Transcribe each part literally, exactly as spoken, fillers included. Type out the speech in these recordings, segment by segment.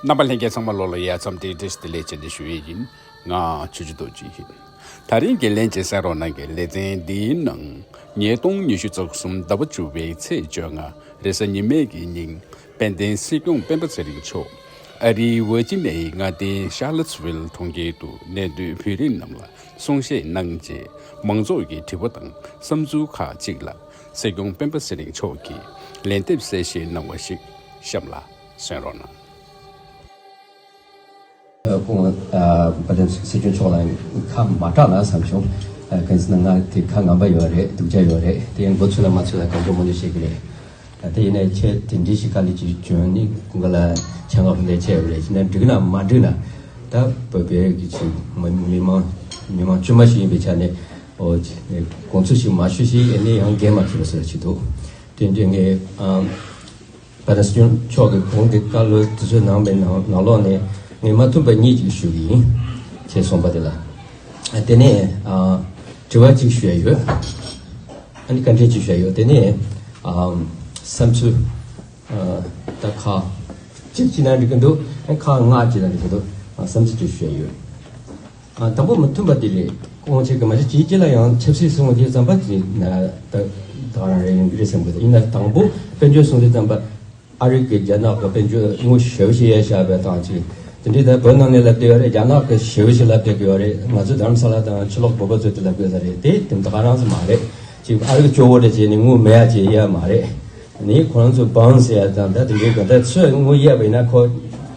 རྣམ་པ་ལྷན་རྒྱས་ཚང་མ་ལོ་ལ་ཡ་མཚམས་དེ་བཀྲ་ཤིས་བདེ་ལེགས་བྱས་ཏེ་ཞུ་ཡས་ཡིན། ང་ཆུ་ཆུ་རྡོ་རྗེ་ཡིན། ད་རིང་གི་ལན་གཅིག་གསན་རོགས་གནང་གི། ལེ་ཚན་འདིའི་ནང་ཉིས་སྟོང་ཉི་ཤུ་རྩ་གསུམ་ཟླ་བ་བཅུ་པའི་ཚེས་བཅོ་ལྔ་རེས་གཟའ་ཉི་མའི་གི་ཉིན་དཔལ་ལྡན་སྲིད་སྐྱོང་སྤེན་པ་ཚེ་རིང་མཆོག་ཨ་རིའི་ཝར་ཇི་ནི་ཡའི་མངའ་སྡེ་ཤར་ལོ་ཊི་སི་ཝིལ་གྲོང་ཁྱེར་དུ་གནས་སྡོད་བོད་རིགས་རྣམས་ལ་གསུང་བཤད་གནང་རྗེས། མང་ཚོགས་ཀྱི་དྲི་བ་དང་བསམ་ཚུལ་ཁག་ཅིག་ལ་སྲིད་སྐྱོང་སྤེན་པ་ཚེ་རིང་མཆོག་གིས་ལན་འདེབས་གསལ་བཤད་གནང་བ་ཞིག་གཤམ་ལ་གསན་རོགས་གནང་། ཁོང་ཨ་དཔལ་ལྡན་སྲིད་སྐྱོང་མཆོག་ལ་ཁ་མ་གྲགས་ན་བསམ་བྱུང་། ཨ་གང་ཟེར་ན་ང་དེ་ཁ་ངན་པ་ཡོད་རེད། སྡུག་ཅག་ཡོད་རེད། དེ་ཡང་མགོ་ཚོས་ལ་མ་ཚོས་ལ་གང་བྱུང་མང་བྱུང་བཤད་ཀྱི་རེད། ད་དེ་ཡིན་ནའི་ཁྱེད་དེ་འདྲའི་ཞིག་དཀའ་ལས་ཅིག་བྱུང་ནི་ཀུན་དགའ་ལ་ཆང་ཁ་ཕུ་ལས་ཆེ་བ་རེད། ཅི་ན་འགྲིག་ན་མ་འགྲིག་ན་ད་བོད་པའི་གི་ཅིག་མི་མི་མང་མི་མང་དཀྱུས་མ་ཞིག་ཡིན་པའི་ཆ་ནས་ཨོ་དགོངས་ཚུལ་ཞིག་མ་ཞུ་ཞིག་ཨེ་ནས་ཡང་འགན་མ་འཁྱེར་བ་ཟེར་བ་ཅིག་འདུག་དེ་འདྲའི་ངས་ཨ། དཔལ་ལྡན་སྲིད་སྐྱོང་མཆོག་གིས་གོང་གི་བཀའ་སློབ་དེ་ཚོ་གནང་བའི་ནང་ནང་ལོགས་ནས་ངས་མ་མཐུན་པ་གཉིས་ཅིག་ཞུ་གི་ཡིན། ཅེས་གསུངས་པ་དེ་ལ། ཨ་དེ་ནས་ཨ་དྲི་བ་གཅིག་ཞུ་ཡ་ཡོད། ཨ་ནི་བཀའ་འདྲི་གཅིག་ཞུ་ཡ་ཡོད། དེ་ནས་ཨ་བསམ་ཚུལ་ཨ་ད་ཁག་གཅིག་བྱས་ན་འགྲིག་གི་འདུག་ཨ་ཁག་ལྔ་བྱས་ན་འགྲིག་གི་འདུག་ཨ་བསམ་ཚུལ་གཅིག་ཞུ་ཡ་ཡོད། ཨ་དང་པོ་མི་མཐུན་པ་དེ་རེད། ཁོང་ཆེ་གི་མ་གཞི་ཅིའི་ཅི་ལ་ཡང་ཆབ་སྲིད་གསུང་དུས་ཙམ་པ་ཅིག་ན་ད་ད་རང་རེ་ཡིན་གི་རེད་བསམ་གི་འདུག་ཡིན་ན་དང་པོ་དཔལ་འབྱོར་གསུང་དུས་ཙམ་པ་ཨ་རི་གི་རྒྱ་ནག་གི་དཔལ་འབྱོར་དངུལ་ཞེ་པོ་ཞིག་གཡར་བཞག་པའི་སྟངས་ཅིག་དེ་འདྲའི་ད་བོད་ནང་ནས་ལབ་བསྡད་ཡོད་རེད། རྒྱ་ནག་གི་ཞེ་པོ་ཞིག་ལབ་བསྡད་ཀྱི་ཡོད་རེད། ང་ཚོ་དྷ་རམ་ས་ལ་དང་ཕྱི་ལོགས་བོད་པ་ཚོ་དེ་ལབ་དགོས་ས་རེད། དེ་དེ་ད་ག་རང་ས་མ་རེད། ཅིག་ཨ་རི་གི་སྐྱོ་བོ་འདྲ་བྱས་ནས་དངུལ་མེད་ཡ་ཅིག་གཡར་མ་རེད། ནི་ཁོ་རང་ཚོ་བང་ཟེར་ཡ་དང་ད་དེ་འདྲའི་ག་ད་ཚོས་དངུལ་གཡར་བ་ཡིན་ན་ཁོ་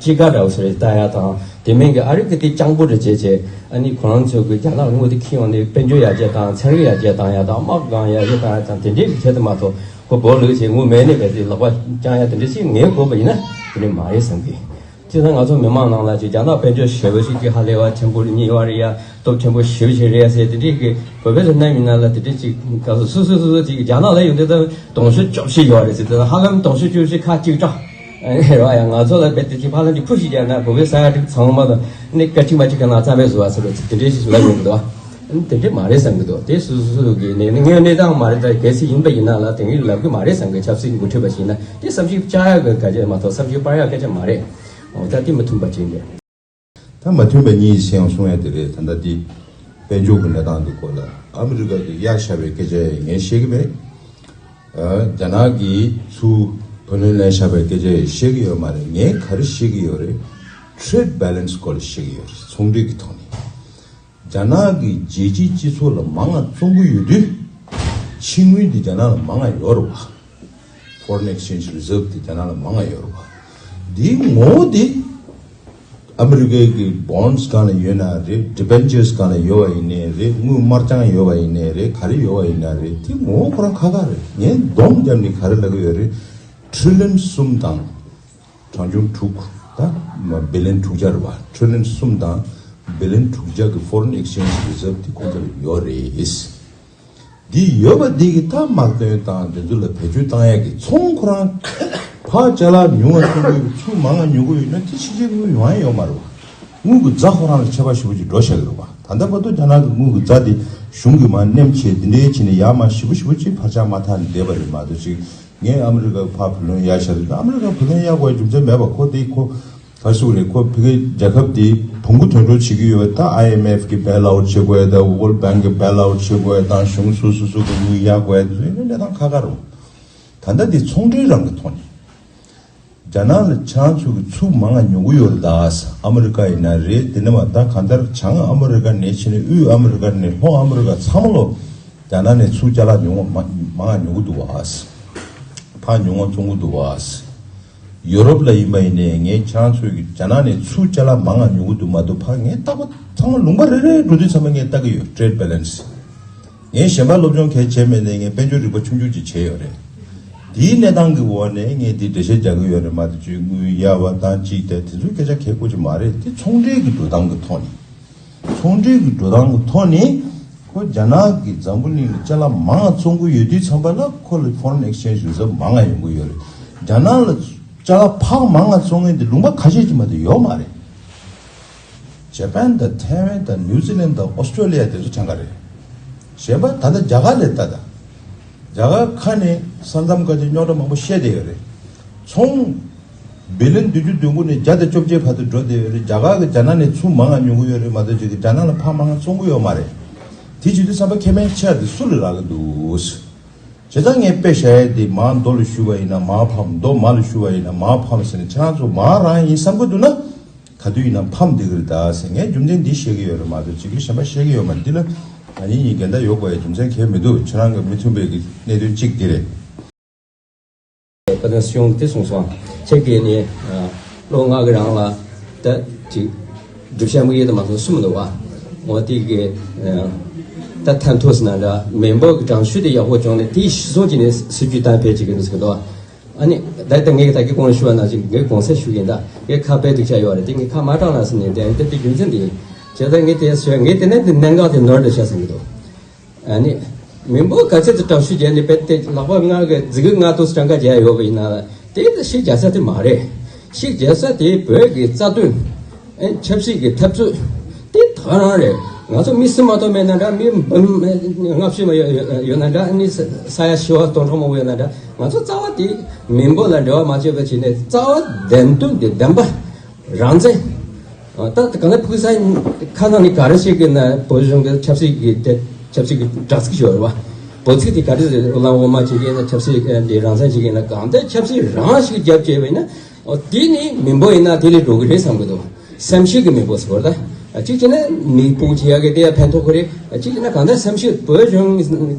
ཅི་ག་འདྲ་བོ་ཟེར་ལྟ་ཡ་དང་དེ་མིན་གྱི་ཨ་རི་གི་དེ་སྤྱང་པོ་འདྲ་བྱས་བྱས་ཨ་ནི་ཁོ་རང་ཚོ་གི་རྒྱ་ནག་དངུལ་དེ་ཁྱེར་ཡོང་ནས་དཔལ་འབྱོར་ཡར་རྒྱས་བཏང་ཚན་རིག་ཡར་རྒྱས་བཏང་ཡ་དང་དམག་སྒང་ཡར་རྒྱས་བཏང་ཡ་དང་དེ་འདྲའི་གི་ཁྱད་དུ་མ་གཏོགས་ཁོ་བོད་ལུགས་ཀྱི་དངུལ་མེད་ནས་བས་དེ་ལག་པ་བརྐྱང་ཡ་དེ་འདྲ་ཞིག་ངས་གོ་བ་ཡིན་ན་དེ་འདྲ་མ་རེད་བསམ་གི། སྤྱིར་བཏང་ང་ཚོ་མི་མང་ནང་ལ་ཅིག་རྒྱ་ནག་དཔལ་འབྱོར་ཞེ་པོ་ཞིག་གི་ཧ་ལས་པ་ཆེན་པོ་རེད། རྙིང་བ་རེད་ཡ། སྟོབས་ཆེན་པོ་ཞེ་པོ་ཞིག་རེད་ཡ་ཟེར་དེ་འདྲའི་གི་བོད་པའི་ཚོ་རྣམས་ཡིན་ན་ལ་དེ་འདྲའི་ཅིག་ག་ཚོད་སོ་སོ་སོ་སོ་ཅིག་རྒྱ་ནག་ལ་ཡོང་དུས་ད་དུང་ཕྱུར་བཅུ་བཞི་ཡོད་རེད་ཟེར་དུས་ཧ་ལམ་དུང་ཕྱུར་བཅུ་བཞི་ཁ་གཅིག་གྲངས་རེད་བ་ཡ། ང་ཚོ་ལ་རྦད་དེ་ཅིག་ཕ་ལ་ཅིག་ཕུ་ཞིག་རྒྱག་ན་བོད་པའི་ས་ཡ་དྲུག་ཚང་མ་དང་ནི་སྐད་ཅིག་མ་གཅིག་གི་ནང་རྩ་མེད་བཟོ་བ་ཟེར་རོ་དེ་འདྲའི་ཞིག་ལབ་ཡོང་གི་འདུག་བ། དེ་འདྲ་མ་རེད་བསམ་གི་འདུག་དེ་སོ་སོ་སོ་གི་ནས་དངོས་གནས་དང་མ་རེད། ད་གལ་སྲིད་ཡིན་པ་ཡིན་ན་ལ་དེ་འདྲའི་ལབ་གི་མ་རེད་བསམ་གི། ཆབ་སྲིད་འགོ་ཁྲིད་པ་ཞིག་ཡིན་ན་དེ་བསམ་ཤེས་བཅའ་ཡག་གི་སྐད་ཆ་མ་གཏོགས་བསམ་ཤེས་སྤར་ཡག་སྐད་ཆ་མ་རེད། འོ་ད་དེ་མི་མཐུན་པ་ཅིག་རེད། ད་མ་མཐུན་པ་གཉིས་ཤེས་ཡང་གསུང་ཡ་དེ་རེད། ད་ལྟ་དེ་དཔལ་འབྱོར་གི་གནས་སྟངས་ཀྱི་སྐོར་ལ་ཨ་མི་རི་ཀ་གི་གཡར་བཞག་པའི་སྐད་ཆ་ངས་བཤད་གི་མེད། ཨ་རྒྱ་ནག་གིས་ཚུར་བུ་ལོན་ལེན་བཞག་པའི་སྐད་ཆ་བཤད་གི་ཡོད་མ་རེད། ངས་ག་རེ་བཤད་གི་ཡོད་རེད། ཊེ་རེ་ཌི་བྷེ་ལན་སི་སྐོར་ལ་བཤད་གི་ཡོད་རེད། ཚོང་འབྲེལ་གི་ཐོག་ནས། རྒྱ་ནག་གི་རྒྱལ་སྤྱིའི་སྤྱི་ཚོགས་ལ་མང་ང་བཙོང་གི་ཡོད་དུས་ཕྱི་དངུལ་འདི་རྒྱ་ནག་ལ་མང་ང་ཡོད་རེད་བ། Foreign exchange reserve འདི་རྒྱ་ནག་ལ་མང་ང་ཡོད་རེད་བ། འདིའི་ངོ་བོ་དེ་ཨ་མི་རི་ཀའི་གི་bonds སྒང་ལ་ཡོད་ན་རེད། debentures སྒང་ལ་ཡོད་པ་ཡིན་ནའི་རེད། དངུལ་དམར་རྐྱང་ཡོད་པ་ཡིན་ནའི་རེད། ག་རེ་ཡོད་པ་ཡིན་ན་རེད། དེ་ངོ་བོ་ཁོ་རང་ཁག་ཁག་རེད། ངས་སྡོམ་བརྒྱབ་ནས་ག་རེ་ལབ་གི་ཡོད་རེད། ཊི་རི་ལི་ཡོན་གསུམ་དང་། གྲངས་ཆུང་དྲུག་ད་བྷི་ལི་ཡོན་དྲུག་བརྒྱ་རེད་བ། ཊི་རི་ལི་ཡོན་གསུམ་དང་བྷི་ལི་ཡོན་དྲུག་བརྒྱ་གི་foreign exchange reserve དེ་ཁོང་ཚོ་ལ་ཡོད་རེད། འདི་ཡོད་པ་འདི་གི་ད་དམག་དོན་དང་དེ་ཚོ་ལ་བེད་སྤྱོད་བཏང་ཡག་གི་ཚོང་ཁོ་རང་ཕར་ཅ་ལག་ཉུང་བ་བཙོང་གི་ཡོད། ཚུར་མང་བ་ཉོ་གི་ཡོད་ན་དེ་ཕྱི་རྒྱལ་དངུལ་ཡོང་ཡ་ཡོད་མ་རེད་བ། དངུལ་གི་རྫ་ཁོ་རང་ལ་ཆད་པ་ཞེ་པོ་ཅིག་འགྲོ་བཞག་གི་རེད་བ། ད་ལྟ་བར་དུ་རྒྱ་ནག་གི་དངུལ་གི་རྫ་དེ་གཞུང་གིས་མར་མནན་བྱས་དེ་འདྲའི་བྱས་ནས་ཡར་མར་ཞེ་པོ་ཞེ་པོ་ཅིག་འཕར་ཆག་མ་ཐག་ནས་བསྡད་པ་རེད་མ་གཏོགས་ཅིག་ངས་ཨ་མི་རི་ཀ་ཕར་བུ་ལོན་གཡར་ཤ་རེད། ཨ་མི་རི་ཀ་བུ་ལོན་གཡར་དགོས་རྒྱུ་མཚན་མེད་པ་ཁོ་དེ་ཁོ་ག་རེ་ཟེར་དགོས་རེད། ཁོ་ཕ་གི་རྒྱལ་ཁབ་དེ་བོང་གུ་དོན་གྲུབ་བྱེད་ཀྱི་ཡོད་པ། ད་ཨའི་ཨེམ་ཨེཕ་གི་བྷེལ་ཨའུཊ་བྱེད་དགོས་ཡ། ད་World Bank གི་བྷེལ་ཨའུཊ་བྱེད་དགོས་ཡ། དང་གཞུང་སོ་སོ་སོ་གི་དངུལ་གཡར་དགོས་ཡ། དེ་ཚོ་ཡིན་ན་གནས་སྟངས་ཁག་ཁག་རེད། ད་ལྟ་དེ་ཚོང་འབྲེལ་རང་གི་ཐོག་ནས་རྒྱ་ནག་ལ་ཁྱེད་རང་ཚོ་གི་ཚུར་མང་ང་ཉོ་གི་ཡོད་རེད། ད་ཨ་མི་རི་ཀ་ཡིན་ན་རེད། དེ་ནས་མ་ད་གང་ལྟར་བྱང་ཨ་མི་རི་ཀ་ནས་ཕྱིན་ནས་དབུས་ཨ་མི་རི་ཀ་ནས་ལྷོ་ཨ་མི་རི་ཀ་ཚང་མ་ལོ་རྒྱ་ནག་ནས་ཚུར་ཅ་ལག་ཉོ་མ་མང་ང་ཉོ་གི་འདུག་བ། ཕར་ཉོ་ང་བཙོང་གི་འདུག་བ། ཡོ་རོབ་ལ་ཡིན་པ་ཡིན་ནའི་ངས་ཁྱེད་རང་ཚོས་ཀྱི་རྒྱ་ནག་ནས་ཚུར་ཅ་ལག་མང་ང་ཉོ་གི་འདུག་མ་གཏོགས་ཕར་ངས་རྟག་པར་ཚང་མ་ལུང་པ་རེ་རེ་འགྲོ་དུས་ཚང་མ་ངས་ལྟ་གི་ཡོད། ཊེ་རེ་ཌི་བྷེ་ལན་སི། ངས་གཞན་པ་སློབ་སྦྱོང་གལ་བྱས་མེད་ནའི་ངས་དཔལ་འབྱོར་རིག་པ་ཆུང་ཆུང་ཅིག་བྱས་ཡོད་རེད། དེའི་གནས་སྟངས་ཀྱི་འོག་ནས་ངས་འདི་འགྲེལ་བཤད་རྒྱག་གི་ཡོད་རེད་མ་གཏོགས་ཅིག་དངུལ་གཡར་བ་དང་ཅིག་དེ་དེ་ཚོའི་སྐད་ཆ་གལ་དགོས་ཀྱི་མ་རེད། དེ་ཚོང་འབྲེལ་གྱི་འགྲོ་སྟངས་ཀྱི་ཐོག་ནས། ཚོང་འབྲེལ་གྱི་འགྲོ་སྟངས་ཀྱི་ཐོག་ནས་ཁོ་རྒྱ་ནག་གིས་འཛམ་བུ་གླིང་ལ་ཅ་ལག་མང་བཙོང་གི་ཡོད་དུས་ཙམ་པ་ལ་ཁོ་ལ་foreign exchange reserve མང་ང་ཡོང་གི་ཡོད་རེད། རྒྱ་ནག་ལ་ཅ་ལག་ཕག་མང་ང་བཙོང་མཁན་དེ་ལུང་པ་ཁ་ཤས་ཀྱི་མ་གཏོགས་ཡོད་མ་རེད། ཇ་པན་དང་ཐའེ་ཝན་དང་ནིའུ་ཛི་ལན་དང་ཨོ་སི་ཀྲོ་ལི་ཡ་དེ་ཚོ་གྲངས་ཀ་རེད། གཞན་པ་ད་ལྟ་རྒྱ་གར་ལ་ལྟ་ད། རྒྱ་གར་ཁ་ནས་ས་མཚམས་ཁ་ཆེ་རྙོག་དྲ་མང་པོ་བཤད་བསྡད་ཡོད་རེད། ཚོང་ བི་ལིན་བདུན་ཅུ་དོན་དགུ་ནས་བརྒྱ་དང་བཅོ་བརྒྱད་བར་དུ་འགྲོ་བསྡད་ཡོད་རེད། རྒྱ་གར་གྱིས་རྒྱ་ནག་ནས་ཚུར་མང་ང་ཉོ་གི་ཡོད་རེད་མ་གཏོགས་ཅིག་གིས་རྒྱ་ནག་ལ་ཕམ་མང་ང་བཙོང་གི་ཡོད་མ་རེད། དེ་བྱེད་དུས་ཙམ་པ་ཁེ་ཕན་ཆེ་བ་དེ་སུ་ལ་རག་གི་འདུག་བྱས་ཙང་ངས་དཔེ་བཞག་ཡས་དེ་མར་མདོ་ལ་བཞུ་བ་ཡིན་ན་མར་ཕམ། མདོ་མར་ལ་བཞུ་བ་ཡིན་ན་མར་ཕམ་ཟེར་ནས་ཁྱེད་རང་ཚོ་མར་རང་ཡིན་བསམ་གི་འདུག་ན། ག་དུས་ཡིན་ན་ཕམ་བསྡད་ཀྱི་རེད་ད་ཟེར། ངས་རྒྱུ་མཚན་འདི་བཤད་ཀྱི་ཡོད་རེད་མ་གཏོགས་ཅིག་གིས་གཞན་པ་བཤད་ཀྱི་ཡོད་མ་རེད། འདི་ལ་ང་གཉིས་གཉིས་འགལ་ཟླ་ཡོད་དགོས་ཡ་རྒྱུ་མཚན་གང་ཡང་མི་འདུག་ཁྱེད་རང་གི་མི་མཐུན་པའི་གི་གནད་དོན་གཅིག་འདི་རེད། དཔལ་ལྡན་སྲིད་སྐྱོང་གིས་དེ་གསུངས་སོང་། ཁྱེད་ཀྱིས་ནི་ལོ་ལྔ་གི་རིང་ལ་ད་ཅིག་བསྒྲུབ་བྱ་དམིགས་ཡུལ་དུ་མ་སོང་གསུམ་འདུག་བ། འོ་དེ་གི་ད་མཐར་ཐུག་ཟེར་ན་འདྲ་མི་འབོར་གྱི་གྲངས་ཤུགས་དེ་ཡག་པོ་བྱུང་ནས་དེའི་གཞི་བཟུང་བྱས་ནས་སྲིད་ཇུས་གཏན་འཁེལ་བྱེད་ཀྱི་འདུག་ཟེར་གི་འདུག་ཨ་ནི་ད་ལྟ་ངས་ད་གིན་གོང་ཞུས་པ་ནང་བཞིན་ངས་གོང་གསལ་ཞུ་གི་ཡིན། ད་ངས་ཁ་དཔེ་སྒྲིག་བྱ་ཡོད་རེད། དེ་ངས་ཁ་མ་གྲགས་ན་ཟེར་ནས་དེ་དེ་རྒྱུ་མཚན་དེ་ཡིན། བྱས་ཙང་ངས་དེ་ཟེར་ངས་དེ་ནས་དེ་གནད་འགག་དེ་ནོར་འགྲོ་ཤག་ཟེར་གི་འདུག་ཨ་ནི་མི་འབོར་ག་ཚད་དུ་གྲངས་ཤུགས་བརྒྱབ་ནས་དཔེ་དེ་ལག་པ་ལྔ་གི་མཛུབ་གུ་ལྔ་དུ་གྲངས་ཀ་བརྒྱབ་ཡོད་པ་ཡིན་ན་དེ་ད་ཤིག་རྒྱག་ས་དེ་མ་རེད། ཤིག་རྒྱག་ས་དེ་བོད་ཀྱི་རྩ་དོན། ཨེ་ཆབ་སྲིད་ཀྱི་འཐབ་རྩོད་དེ་ད་རང་རེད། ང་ཚོ་མི་སུ་མ་གཏོགས་མེད་ན་འདྲ། མི་འབུམ་ལྔ་བཅུ་མ་ཡོད་ཡོད་ན་འདྲ། མི་ས་ས་ཡ་བཞི་བ་སྟོང་ཕྲག་མང་པོ་ཡོད་ན་འདྲ། ང་ཚོ་རྩ་བ་དེ་མི་འབོར་ལ་འབྲེལ་བ་མ་བྱས་པ་བྱས་ནས་རྩ་བ་བདེན་དོན་དེ་བདེན་པ་རང་བཙན། ད་གང་ལྟར་ཕུགས་ས་ཁ་ནང་ནས་ག་རེ་བཤད་ཀྱི་ན་བོད་གཞུང་གི་ཆབ་སྲིད་ཀྱི་དེ་ཆབ་སྲིད་ཀྱི་དྲ་ཚིགས་ཤིག་ཡོད་རེད་བ། བོད་ཚིག་དེ་ག་རེ་ཟེར་བླ་འོ་མ་བྱེད་ཀྱི་ན་ཆབ་སྲིད་འདི་རང་བཙན་བྱེད་ཀྱི་ན་གང་ལྟར་ཆབ་སྲིད་རང་ཞིག་རྒྱབ་བྱས་པ་ཡིན་ན། འོ་དེ་ནི་མི་འབོར་ཡིན་ན་དེ་ལས་འགྲོ་གི་རེད་བསམ་གི་འདུག་སེམས་ཤུགས་ཀྱི་མི་འབོར་ཟེར་བ་ད། གཅིག་བྱས་ན་མི་སྤུ་གུ་བྱེད་ཡག་གི་དེ་ཡང་ཕན་ཐོགས་ཀྱི་རེད། གཅིག་བྱས་ན་གང་ལྟར་སེམས་ཤུགས་བོད་གཞུང་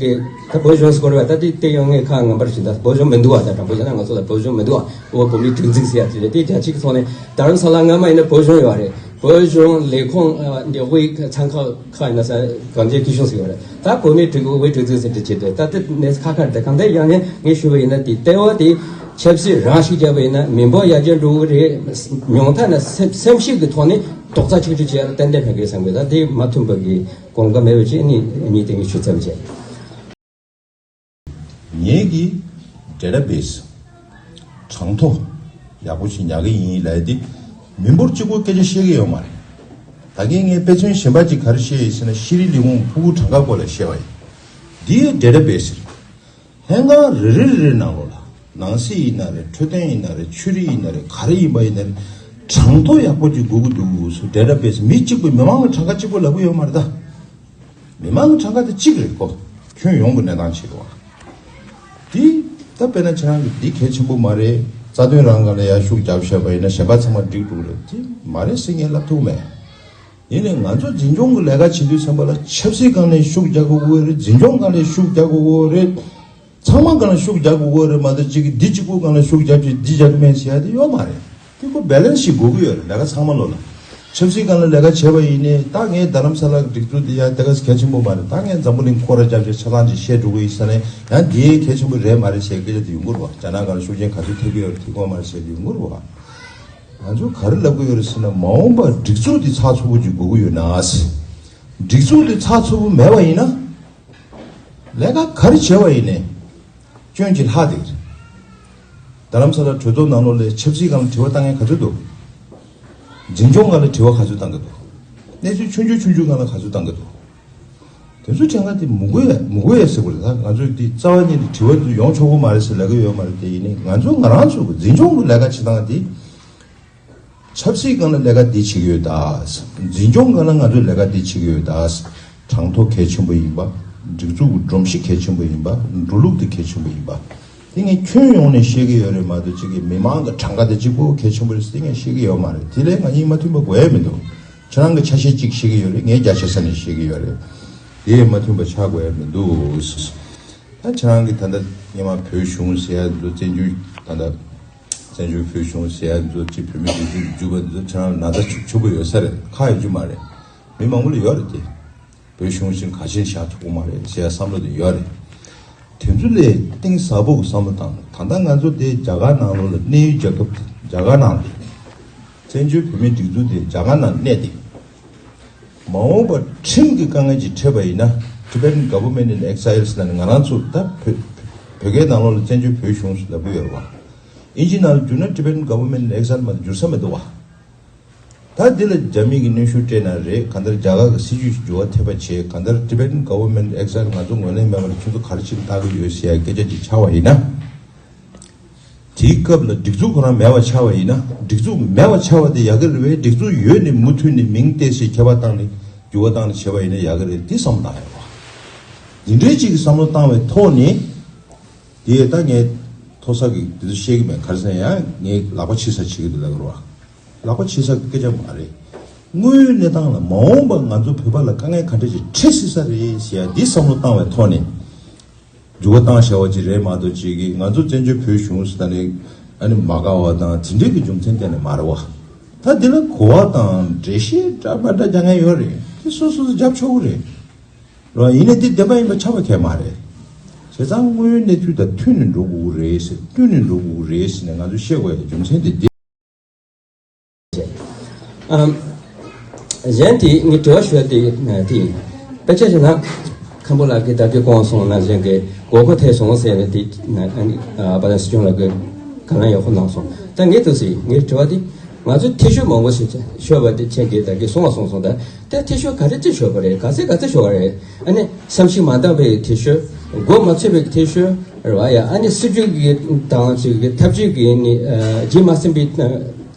གི་ད་བོད་གཞུང་ཟེར་དགོས་རེད་བ། ད་དེ་དེ་ཡང་ངས་ཁ་ངན་པར་བྱེད། ད་བོད་གཞུང་མི་འདུག་བ། ད་དྲང་པོ་བྱས་ན་ང་ཚོ་ལ་བོད་གཞུང་མི་འདུག་བ། འོ་བོད་མིའི་སྒྲིག་འཛུགས་ཟེར་ཡག་ཅིག་རེད། དེ་རྒྱ་ཆེ་གི་ཐོག་ནས་རྡ་རམ་ས་ལ་སྔ་མ་ཡིན་ན་བོད་གཞུང་ཡོད་རེད། བོད་གཞུང་ལས་ཁུངས་འདི་དབུས་ཚང་ཁག་ཁག་ཡིན་ན་ས་གངས་ཅན་སྐྱིད་གཤོངས་ཟེར་ཡོད་རེད། ད་བོད་མིའི་སྒྲིག་འཛུགས་དབུས་སྒྲིག་འཛུགས་ཟེར་འདི་བྱེད་དུས་ད་ལྟ་གནས་ཚུལ་ཁ་ཁ་རེད། ད་གང་ལྟར་ཡང་ནས་ངས་ཞུས་པ་ཡིན་ན་དེ་ལྟེ་བ་དེ་ཆབ་སྲིད་རང་ཞིག་བརྒྱབ་པ་ཡིན་ན་མི་འབོར་ཡར་རྒྱས་འགྲོ་གི་རེད། ཉུང་མཐའ་ན་སེམས་སེམས་ཤུགས་ཀྱི་ཐོག་ནས་རྡོག་རྩ་གཅིག་སྒྲིལ་བྱས་ཏན་ཏན་ཕན་གི་རེད་བསམ་གི། ད་དེ་མ་མཐུན་པ་གི་གོམ་ཁ་མེད་པ་བྱས་ནས་གཉིས་དེ་ངས་ཞུ་ཚར་བྱས། ངེད་ཀྱིས་ཌེ་ཊ་བེ་སི་གྲངས་ཐོ་ཡག་པོ་ཞིག་ཉར་གི་ཡིན་ལབ་དེ་མི་འབོར་གཅིག་པོ་སྐད་ཆ་བཤད་ཀྱི་ཡོད་མ་རེད། ད་གིན་ངས་དཔེ་མཚོན་གཞན་པ་ཅིག་ག་རེ་བཤད་ཡིན་ཟེར་ན་ཤེས་རིག་ལས་ཁུངས་ཕྲུ་གུ་གྲངས་ཀ་སྐོར་ལ་བཤད་པ་ཡིན། འདི་ཌེ་ཊ་བེ་སི་རེད། ལྷན་ཁང་རེ་རེ་རེ་རེ་ནང་ལོགས་ལ་ནང་སྲིད་ཡིན་ན་རེད། འཕྲོད་བསྟེན་ཡིན་ན་རེད། ཆོས་རིག་ཡིན་ན་རེད། ག་རེ་ཡིན་པ་ཡིན་ན་རེད། གྲངས་ཐོ་ཡག་པོ་ཅིག་དགོས་ཀྱི་འདུག་ཟེར་ཌེ་ཊ་བེ་སི་མི་གཅིག་པུས་མི་མང་གི་གྲངས་ཀ་གཅིག་པོ་ལབ་ཀྱི་ཡོད་མ་རེད་ད། མི་མང་གི་གྲངས་ཀ་དེ་གཅིག་རེད་ཁོ། ཁྱོན་ཡོངས་ཀྱི་གནས་སྟངས་བྱེད་དགོས་པ། དེ་ད་དཔེར་ན་ཁྱེད་རང་གིས་འདི་གལ་ཆེན་པོ་མ་རེད། རྩ་དོན་རང་སྒང་ལ་ཡར་ཤུགས་རྒྱབ་བཞག་པ་ཡིན་ན་གཞན་པ་ཚང་མ་འགྲིག་འགྲོ་གི་རེད། དེ་མ་རེད་ཟེར་ངས་ལབ་ཐུབ་མེད། ཡིན་ནའི་ང་ཚོ་འཛིན་སྐྱོང་གི་ལས་ཀ་བྱེད་དུས་ཙམ་པ་ལ་ཆབ་སྲིད་སྒང་ནས་ཤུགས་རྒྱག་དགོས་ཀྱི་རེད། འཛིན་སྐྱོང་སྒང་ནས་ཤུགས་རྒྱག་དགོས་ཀྱི་རེད། ཚང་མ་སྒང་ལ་ཤུགས་རྒྱག་དགོས་ཀྱི་རེད་མ་གཏོགས་གཅིག་གིས་འདི་གཅིག་པུ་སྒང་ལ་ཤུགས་རྒྱབ་བྱས་འདི་རྒྱག་གི་མེད་ཟེར་ཡ་དེ་ཡོད་མ་རེད། དེ་ཁོ་བེ་ལེན་སི་ཞིག་དགོས་ཀྱི་ཡོད་རེད། ལས་ཀ་ཚང་མ་ལོ་ལ། ཆབ་སྲིད་སྒང་ལ་ལས་ཀ་བྱས་པ་ཡིན་ནའི་ད་ངས་རྡ་རམ་ས་ལ་གི་སྒྲིག་འཛུགས་འདི་ཡ་དེ་ག་གལ་ཆེན་པོ་མ་རེད། ད་ངས་འཛམ་བུ་གླིང་སྐོར་ར་རྒྱབ་བྱས་ཆ་ཚང་ཅིག་བཤད་འགྲོ་གི་ཡིན་ཟེར་ནས་ཡང་འདི་གལ་ཆེན་པོ་རེད་མ་རེད་ཟེར་སྐད་ཆ་དེ་ཡོང་གི་རེད་བ། རྒྱ་ནག་སྒང་ལ་ཤུགས་རྐྱེན་ག་ཚོད་ཐེབས་ཀྱི་ཡོད་རེད་ཐེབས་ཀྱི་ཡོད་མ་རེད་ཟེར་དེ་ཡོང་གི་རེད་བ། ང་ཚོ་ག་རེ་ལབ་ཀྱི་ཡོད་རེད་ཟེར་ན་མ་འོངས་པར་སྒྲིག་འཛུགས་འདི་ཚགས་ཚུད་པོ་ཅིག་དགོས་ཀྱི་ཡོད་ན། སྒྲིག་འཛུགས་འདི་ཚགས་ཚུད་པོ་མེད་པ་ཡིན་ན། ལས་ཀ་ག་རེ་བྱས་པ་ཡིན་ནའི་སྐྱོན་གྱིས་ལྷག་བསྡད་ཀྱི་རེད། རྡ་རམ་ས་ལ་གྲོས་ཚོགས་ནང་ལོགས་ལ་ཆབ་སྲིད་སྒང་ལ་དྲི་བ་བཏང་མཁན་ག་ཚོད་འདུག་འཛིན་སྐྱོང་སྒང་ལ་དྲི་བ་ག་ཚོད་བཏང་གི་འདུག་གནས་ཚུལ་ཆུང་ཆུང་ཆུང་ཆུང་སྒང་ལ་ག་ཚོད་བཏང་གི་འདུག་དེ་ཚོ་དྲན་ག་དེ་མི་དགོས་ཡ་མི་དགོས་ཡ་ཟེར་དགོས་རེད། ད་ང་ཚོས་འདི་རྩ་བ་ཉིད་ནས་དྲི་བ་འདི་ཡོང་ཆོག་གི་མ་རེད་ཟེར་ལབ་ཀྱི་ཡོད་མ་རེད། དེ་ཡིན་ནའི་ང་ཚོ་ང་རང་ཚོ་གི་འཛིན་སྐྱོང་གི་ལས་ཀ་བྱེད་སྟངས་དེ། ཆབ་སྲིད་སྒང་ལ་ལས་ཀ་འདི་བྱེད་ཀྱི་ཡོད་ད། འཛིན་སྐྱོང་སྒང་ལ་ང་ཚོས་ལས་ཀ་འདི་བྱེད་ཀྱི་ཡོད་ད། གྲངས་ཐོ་གལ་ཆེན་པོ་ཡིན་པ། སྒྲིག་འཛུགས་ཀྱི་སྒྲོམ་གཞི་གལ་ཆེན་པོ་ཡིན་པ། འགྲོ་ལུགས་དེ་གལ་ཆེན་པོ་ཡིན་པ། དེ་ངས་ཁྱོན་ཡོངས་ནས་བཤད་ཀྱི་ཡོད་རེད་མ་གཏོགས་གཅིག་གིས་མི་མང་གི་གྲངས་ཀ་དེ་གཅིག་པོ་གལ་ཆེན་པོ་རེད་ཟེར་ངས་བཤད་ཀྱི་ཡོད་མ་རེད། དེ་ལས་ང་གཉིས་མ་མཐུན་པ་དགོས་ཡ་མི་འདུག་ཁྱེད་རང་གི་ཆ་ཤས་གཅིག་བཤད་ཀྱི་ཡོད་རེད། ངས་བརྒྱ་ཆ་ས་ནས་བཤད་ཀྱི་ཡོད་རེད། དེ་མ་མཐུན་པ་ཆགས་དགོས་ཡ་མི་འདུག་ད་ཁྱེད་རང་གི་ད་ལྟ་སྔོན་མ་བོད་གཞུང་ཟེར་ཡ་འདུག་བཙན་བྱོལ་ད་ལྟ། བཙན་བྱོལ་བོད་གཞུང་ཟེར་ཡ་ཚོ་གཅིག་བོད་མི་སྒྲིག་འཛུགས་འཛུགས་པ་ཚོ་ཁྱེད་རང་ལ་ན་ཚ་ཆུ་ཆུ་བོ་ཡོད་ས་རེད། ཁག་ཡོད་རྒྱུ་མ་རེད། མི་མང་པོ་ལ་ཡོད་རེད་དེ། བོད་གཞུང་བཞིན་ག་ཤེད་བཞག་ཆོག་གི་མ་རེད་ཟེར་ཡ་བསམ་བློ་དེ་ཡོད་རེད། དེ་ཚོ་ལས་གཏིང་ཟབ་པོ་གི་བསམ་བློ་བཏང་ན་ད་ལྟ་ང་ཚོ་དེ་རྒྱ་གར་ནང་ལོགས་ལ་གནས་ཡུལ་རྒྱལ་ཁབ་དེ་རྒྱ་གར་ནང་ལ་བཙན་བྱོལ་བོད་མིའི་སྒྲིག་འཛུགས་དེ་རྒྱ་གར་ནང་གནས་ཏེ། མ་འོངས་པར་ཁྲིམས་ཀྱི་དཀའ་ངལ་ཅིག་འཕྲད་པ་ཡིན་ན། Tibetan Government in Exile ཟེར་ནས་ང་རང་ཚོ་ད་བོད་བོད་སྐད་ནང་ལོགས་ལ་བཙན་བྱོལ་བོད་གཞུང་ཟེར་ལབ་ཀྱི་ཡོད་རེད་བ། ཨིན་ཇི་ནང་ལ་བསྒྱུར་ན་Tibetan Government in Exile མ་གཏོགས་འགྱུར་ས་མི་འདུག་བ། ད་འདི་ལ་རྒྱ་མི་གི་གནོན་ཤུགས་སྤྲད་ན་རེད། གང་ལྟར་རྒྱ་གར་གི་སྲིད་ཇུས་ཤིག་འགྱུར་བ་ཐེབས་པ་བྱས། གང་ལྟར་Tibetan Government Exile ང་ཚོ་ངོས་ལེན་མེད་པ་ལ་ཁྱོད་ཚོ་ག་རེ་བྱེད་ལྟ་གི་ཡོད་ཟེར་ཡ་སྐད་ཆ་ཅིག་ཆགས་པ་ཡིན་ན། དེའི་སྐབས་ལ་སྒྲིག་འཛུགས་ཁོ་རང་མེད་པ་ཆགས་པ་ཡིན་ན། སྒྲིག་འཛུགས་མེད་པ་ཆགས་པ་དེ་ཡག་གི་རེད་པས། སྒྲིག་འཛུགས་ཡོད་ནས་མུ་མཐུད་ནས་མིང་བཏགས་སའི་ཁྱད་པར་བཏང་ནས་འགྱུར་བ་བཏང་ནས་བྱས་པ་ཡིན་ན་ཡག་གི་རེད། དེ་བསམ་བློ་བཏང་ཡོད་པ། འདི་འདྲའི་ཅིག་གི་བསམ་བློ་བཏང་བའི་ཐོག་ནས། དེ་ད་ངས་མཐོ་ས་གི་དེ་ཚོ་བཤད་གི་མེད། ག་རེ་ཟེར་ན་ཡང་ངས་ལག་པ་ཕྱི་ས་བྱེད་གི་འདུག་ལབ་དགོས་རེད་བ། ལག་པ་ཕྱི་ས་གི་སྐད་ཆ་མ་རེད། དངོས་ཡོད་གནས་སྟངས་ལ་མ་འོངས་པ་ང་ཚོ་བོད་པ་ལ་དཀའ་ངལ་ག་འདྲ་ཞིག་འཕྲད་སྲིད་ས་རེད་ཟེར་ཡ་འདི་བསམ་བློ་བཏང་བའི་ཐོག་ནས། འགྱུར་བ་བཏང་བྱ་བ་ཅིག་རེད་མ་གཏོགས་ཅིག་གིས་ང་ཚོ་བཙན་བྱོལ་བོད་གཞུང་ཟེར་ད་ནི་ཨ་ནི་མ་དགའ་བ་དང་དེ་འདྲས་ཀྱི་རྒྱུ་མཚན་གཏན་ནས་མ་རེད་བ། ད་འདི་ལ་གོ་བ་དང་འགྲེལ་བཤད་འདྲ་མ་འདྲ་རྒྱག་མཁན་ཡོད་རེད། དེ་སོ་སོ་སོ་རྒྱབ་ཆོག་གི་རེད། རེད་བ། ཡིན་ནའི་འདི་བདེན་པ་ཡིན་པ་ཆགས་པ་གལ་མ་རེད། བྱས་ཙང་དངོས་ཡོད་གནས་ཚུལ་དང་མཐུན་ནས་འགྲོ་དགོས་ཀྱི་རེད་ཟེར། བསྟུན་ནས་འགྲོ་དགོས་ཀྱི་རེད་ཟེར་ནས་ང་ཚོས་བཤད་དགོས་ཡ་རྒྱུ་མཚན་དེ་འདི། ཨམ། གཞན་དེ་ངས་དྲི་བ་ཞུ་ཡ་དེ་དེ་ཡིན། དཔེ་ཆ་བཞག་ན་ཁམ་བུ་ལགས་ཀྱིས་ད་གིན་གོང་སོང་ན་གཞན་གྱི་དགོས་མཁོ་ཐེབས་སོང་ཟེར་ནས་དེ་ཨ་ནི་ཨ་པ་ལ་སྲིད་སྐྱོང་ལགས་ཀྱིས་གང་ལ་ཡག་པོ་གནང་སོང་། ད་ངས་དུ་ཟེར་ངའི་དྲི་བ་དེ། ང་ཚོས་འཐུས་ཤོར་མང་པོ་ཞིག་ཤོར་བ་དེ་ཁྱེད་ཀྱིས་ད་གིན་གསུངས་པ་སོང་སོང་། ད་དེ་འཐུས་ཤོར་ག་རེ་ཅིག་ཤོར་བ་རེད། ག་ཚད་ག་ཚད་ཤོར་བ་རེད། ཨ་ནི་བསམ་གཞིག་མ་བཏང་བའི་འཐུས་ཤོར། མགོ་མ་ཚོས་པའི་འཐུས་ཤོར་རེད་བ་ཡ། ཨ་ནི་སྲིད་ཇུས་ཀྱི་དང་ཅིག་གི་ཐབས་ཇུས་ཀྱི་ནི་ཨ་རྗེས་མ་ཟིན་པའི་ཨ་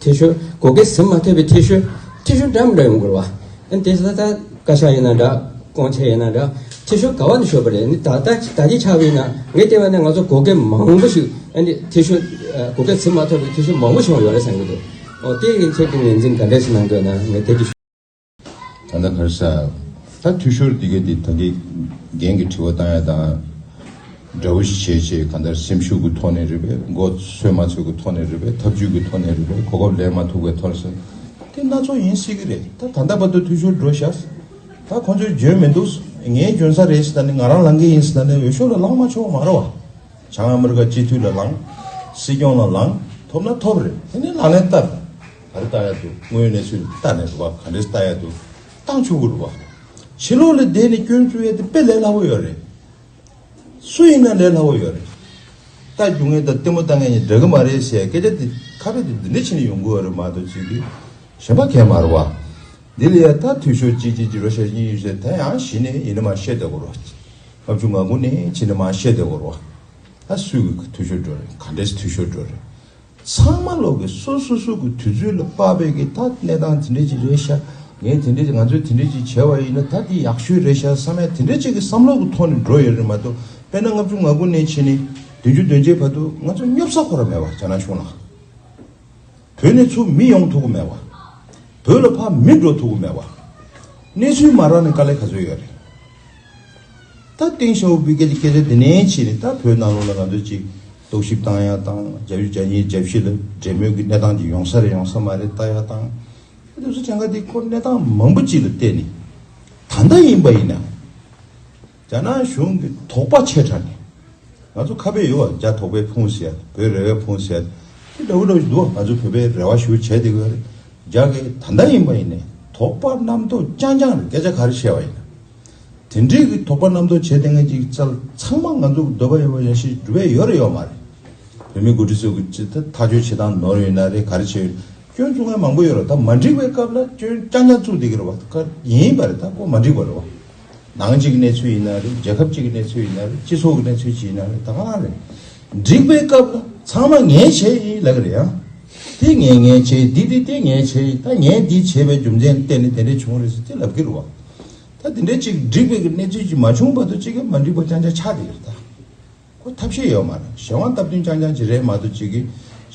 འཐུས་ཤོར། བགོ་སྐལ་ཟིན་མ་ཐུབ་པའི་འཐུས་ཤོར། འཐུས་ཤོར་འདྲ་མི་འདྲ་ཡོང་གི་རེད་བ། ཨ་ནི་དེ་ཚོ་ད་བཀའ་ཤག་ཡིན་ན་འདྲ། སྐོང་ཆེ་ཡིན་ན་འདྲ། འཐུས་ཤོར་ག་བ་ནས་ཤོར་བ་རེད། ནི་ད་ལྟ་ད་ལྟའི་ཆ་བཞག་ན་ངས་བལྟས་པ་ན་ང་ཚོ་བགོ་སྐལ་མང་པོ་ཞིག་ཨ་ནི་འཐུས་ཤོར་ཨ་བགོ་སྐལ་ཟིན་མ་ཐུབ་པའི་འཐུས་ཤོར་མང་པོ་བྱུང་ཡོད་རེད་བསམ་གྱི་འདུག། ཨོ་དེ་ཡིན་ཁྱེད་ཀྱི་ངོས་འཛིན་ག་འདྲས་ཞིག་གནང་དགོས་ན་ངས་དེ་གི། ད་ལྟ་ག་རེ་ཟེར། ད་འཐུས་ཤོར་འདི་གའི་འདི་ད་གིན་རྒན་གྱིས་དྲི་བ་བཏང་ཡ་དང་འདྲ་བོ་ཞིག་བྱས་བྱས། གང་ལྟར་སེམས་ཤུགས་ཀྱི་ཐོག་ནས་རེད་པས། མགོ་ཚོས་མ་ཚོས་ཀྱི་ཐོག་ནས་རེད་པས། ཐབས་ཇུས་ཀྱི་ཐོག་ནས་རེད་པས། གོ་སྐབས་ལེན་མ་ཐུབ་པའི་ཐོག་ནས་རེད། དེ་སྣ་ཚོགས་ཡིན་སྲིད་ཀྱི་རེད། ད་ད་ལྟ་བར་དུ་འཐུས་ཤོར་འགྲོ་ཤག། ད་ཁོང་ཚོས་འཇོན་མི་འདུག། ངས་འཇོན་ས་རེད་ཟེར་ད་ནི། ང་རང་ལངས་ཀྱི་ཡིན་ཟེར་ད་ནི་འོས་ཤོག་ལ་ལངས་མ་ཆོག་མ་རེད་བ། བྱང་ཨ་མི་རི་ཀ་སྤྱི་འཐུས་ལ་ལངས། སྲིད་སྐྱོང་ལ་ལངས། ཐོབ་ན་ཐོབ་རེད། དེ་ནས་ལག་ལེན་བསྟར། ག་རེ་བསྟར་ཡ་འདུག། དངོས་ཡོད་གནས་ཚུལ་བལྟས་ནས་རེད་བ། ག་འདྲས་བསྟར་ཡ་འདུག། བཏང་ཆོག་གི་རེད་བ། ཕྱི་ལོགས་ལ་བསྡད་ནས་སྐྱོན་བཙུགས་ཡ་དེ་དཔེ་ལས་སླ་པོ་ཡོད་རེད། སུ་ཡིན་ན་ལས་སླ་པོ་ཡོད་རེད། རྟ་རྒྱུག་མཁན་དང་ལྟད་མོ་ལྟ་མཁན་གཉིས་འདྲ་གི་མ་རེད་ཟེར་སྐད་ཆ་དེ་ཁ་དཔེ་དེ་འདི་འདྲ་བྱས་ནས་ཡོང་གི་ཡོད་རེད་མ་གཏོགས་ཅིག་གི་གཞན་པ་གང་ཡང་མ་རེད་བ། འདི་ལ་ཡ་ད་འཐུས་ཤོར་གཅིག་གཅིག་གཅིག་རོ་ཤ་གཉིས་ཡོད་ཟེར་ད་ཡང་གཞི་ནས་ཡིན་ན་མ་བཤད་བསྡད་དགོས་རེད་བ། ལྔ་བཅུ་ང་དགུ་ནས་ཕྱིན་ན་མ་བཤད་བསྡད་དགོས་རེད་བ། ད་སུས་གི་འཐུས་ཤོར་འགྲོ་རེད། ག་འདྲས་འཐུས་ཤོར་འགྲོ་རེད། ཚང་མ་ལོག་གི་སོ་སོ་སོ་གི་དུས་ཚོད་ལ་དཔག་པའི་གི་ད་གནས་སྟངས་དེ་འདྲས་ཅིག་རེད་ཤག། ངས་དེ་འདྲས་ཅིག་ང་ཚོས་དེ་འདྲས་ཅིག་བྱས་པ་ཡིན་ན་ད་དེ་ཡག་ཤོས་རེད་ཤག་བསམ་ཡ་དེ་འདྲས་ཅིག་གི་བསམ་བློ་གི་ཐོག་ནས་འགྲོ་ཡོད་རེད་མ་གཏོགས། དཔེར་ན་ལྔ་བཅུ་ང་དགུ་ནས་ཕྱིན་ནས་བདུན་ཅུ་དོན་གཅིག་བར་དུ་ང་ཚོ་སྙོབ་ས་ཁོ་རང་མེད་པ། རྒྱ་ནག་གཞུང་ལ་བོད་ནས་ཚུར་མི་ཡོང་ཐུབ་ཀྱི་མེད་པ། བོད་ལ་ཕར་མི་འགྲོ་ཐུབ་ཀྱི་མེད་པ། གནས་ཚུལ་མ་རག་ནས་དཀའ་ལས་ག་ཚོད་ཡོད་རེད། ད་ཏེང་ཞའོ་ཕིང་གི་སྐད་ཆ་དེ་ནས་ཕྱིན་ནས་ད་བོད་ནང་ལོགས་ལ་ང་ཚོ་ཅིག་རྟོག་ཞིབ་བཏང་ཡ་དང་། རྒྱ་ཡུལ་རྒྱ་ཉིན་རྒྱ་ཕྱི་ལ་འབྲེལ་མོལ་གྱི་གནས་སྟངས་ཅིག་ཡོང་ས་རེད་ཡོང་ས་མ་རེད་ལྟ་ཡ་དང་། དེ་ཚོ་ཅང་ག་དེ་ཁོ་གནས་སྟངས་མང་པོ་ཅིག་ལ་བལྟས་ནས། ད་ལྟ་ཡིན་པ་ཡིན་ན། རྒྱ་ནག་གཞུང་གི་དོགས་པ་ཆེ་དྲགས་ནས། ང་ཚོ་ཁ་དཔེ་ཡོད་བ། རྒྱ་དོགས་པའི་ཕུང་ཟེར། བོད་རེ་བའི་ཕུང་ཟེར། དེ་འདྲ་བོ་འདྲ་བོ་ཞིག་འདུག་བ། ང་ཚོ་བོད་པའི་རེ་བ་ཞུ་བྱས་བསྡད་ཀྱི་ཡོད་རེད། རྒྱ་གི་ད་ལྟ་ཡིན་པ་ཡིན་ནའི་དོགས་པ་རྣམ་རྟོག་རྐྱང་རྐྱང་རེད། སྐད་ཆ་ག་རེ་བཤད་པ་ཡིན་ན། དེ་འདྲའི་གི་དོགས་པ་རྣམ་རྟོག་བྱས་བསྡད་མཁན་ཅིག་ཚང་མ་ང་ཚོ་གི་འདོད་པ་ཡོད་པ་ཡང་ཞིག་འགྲུབ་པ་ཡོད་རེད་ཡོད་མ་རེད། བོད་མི་འགོ་ཁྲིད་ཚོ་གི་ཅི་ད་ཐག་གཅོད་བྱེད་སྟངས་ནོར་ཡོད་ན་རེད། ག་རེ་བྱས་ཡོད། སྐྱོན་བཙུགས་མཁན་མང་པོ་ཡོད་རེད། ད་མ་འགྲིག་པའི་སྐབས་ལ་སྐྱོན་རྐྱང་རྐྱང་བཙུགས་བསྡད་ཀྱི་རེད་བ། ད་ཡིན་པ་རེད། ད་ཁོ་མ་འགྲིག་པ་རེད་བ། ནང་གཅིག་གི་གནས་ཚུལ་ཡིན་ན་རེད། རྒྱལ་ཁབ་གཅིག་གི་གནས་ཚུལ་ཡིན་ན་རེད། སྤྱི་ཚོགས་ཀྱི་གནས་ཚུལ་ཅིག་ཡིན་ན་རེད། ད་ག་རང་རེད། འགྲིག་པའི་སྐབས་ལ་ཚང་མ་ངས་བྱས་ཡིན་ལབ་ཀྱི་རེད་ཡ། དེ་ངས་ངས་བྱས་ཡིན། འདི་འདི་དེ་ངས་བྱས་ཡིན། ད་ངས་འདི་བྱས་པའི་རྒྱུ་མཚན་བརྟེན་ནས་དེ་འདྲས་བྱུང་རེད་ཟེར་དེ་ལབ་ཀྱི་རེད་བ། ད་དེ་འདྲས་ཅིག་འགྲིག་པའི་གི་གནས་ཚུལ་ཅིག་མ་བྱུང་བར་དུ་ཅིག་གི་མ་འགྲིག་པ་རྐྱང་རྐྱང་ཆགས་བསྡད་ཀྱི་རེད་ད། ཁོ་ཐབས་ཤེས་ཡོད་མ་རེད། གཞན་དབང་སྟབས་བསྟུན་རྐྱང་རྐྱང་ཅིག་རེད་མ་གཏོགས་ཅིག་གི་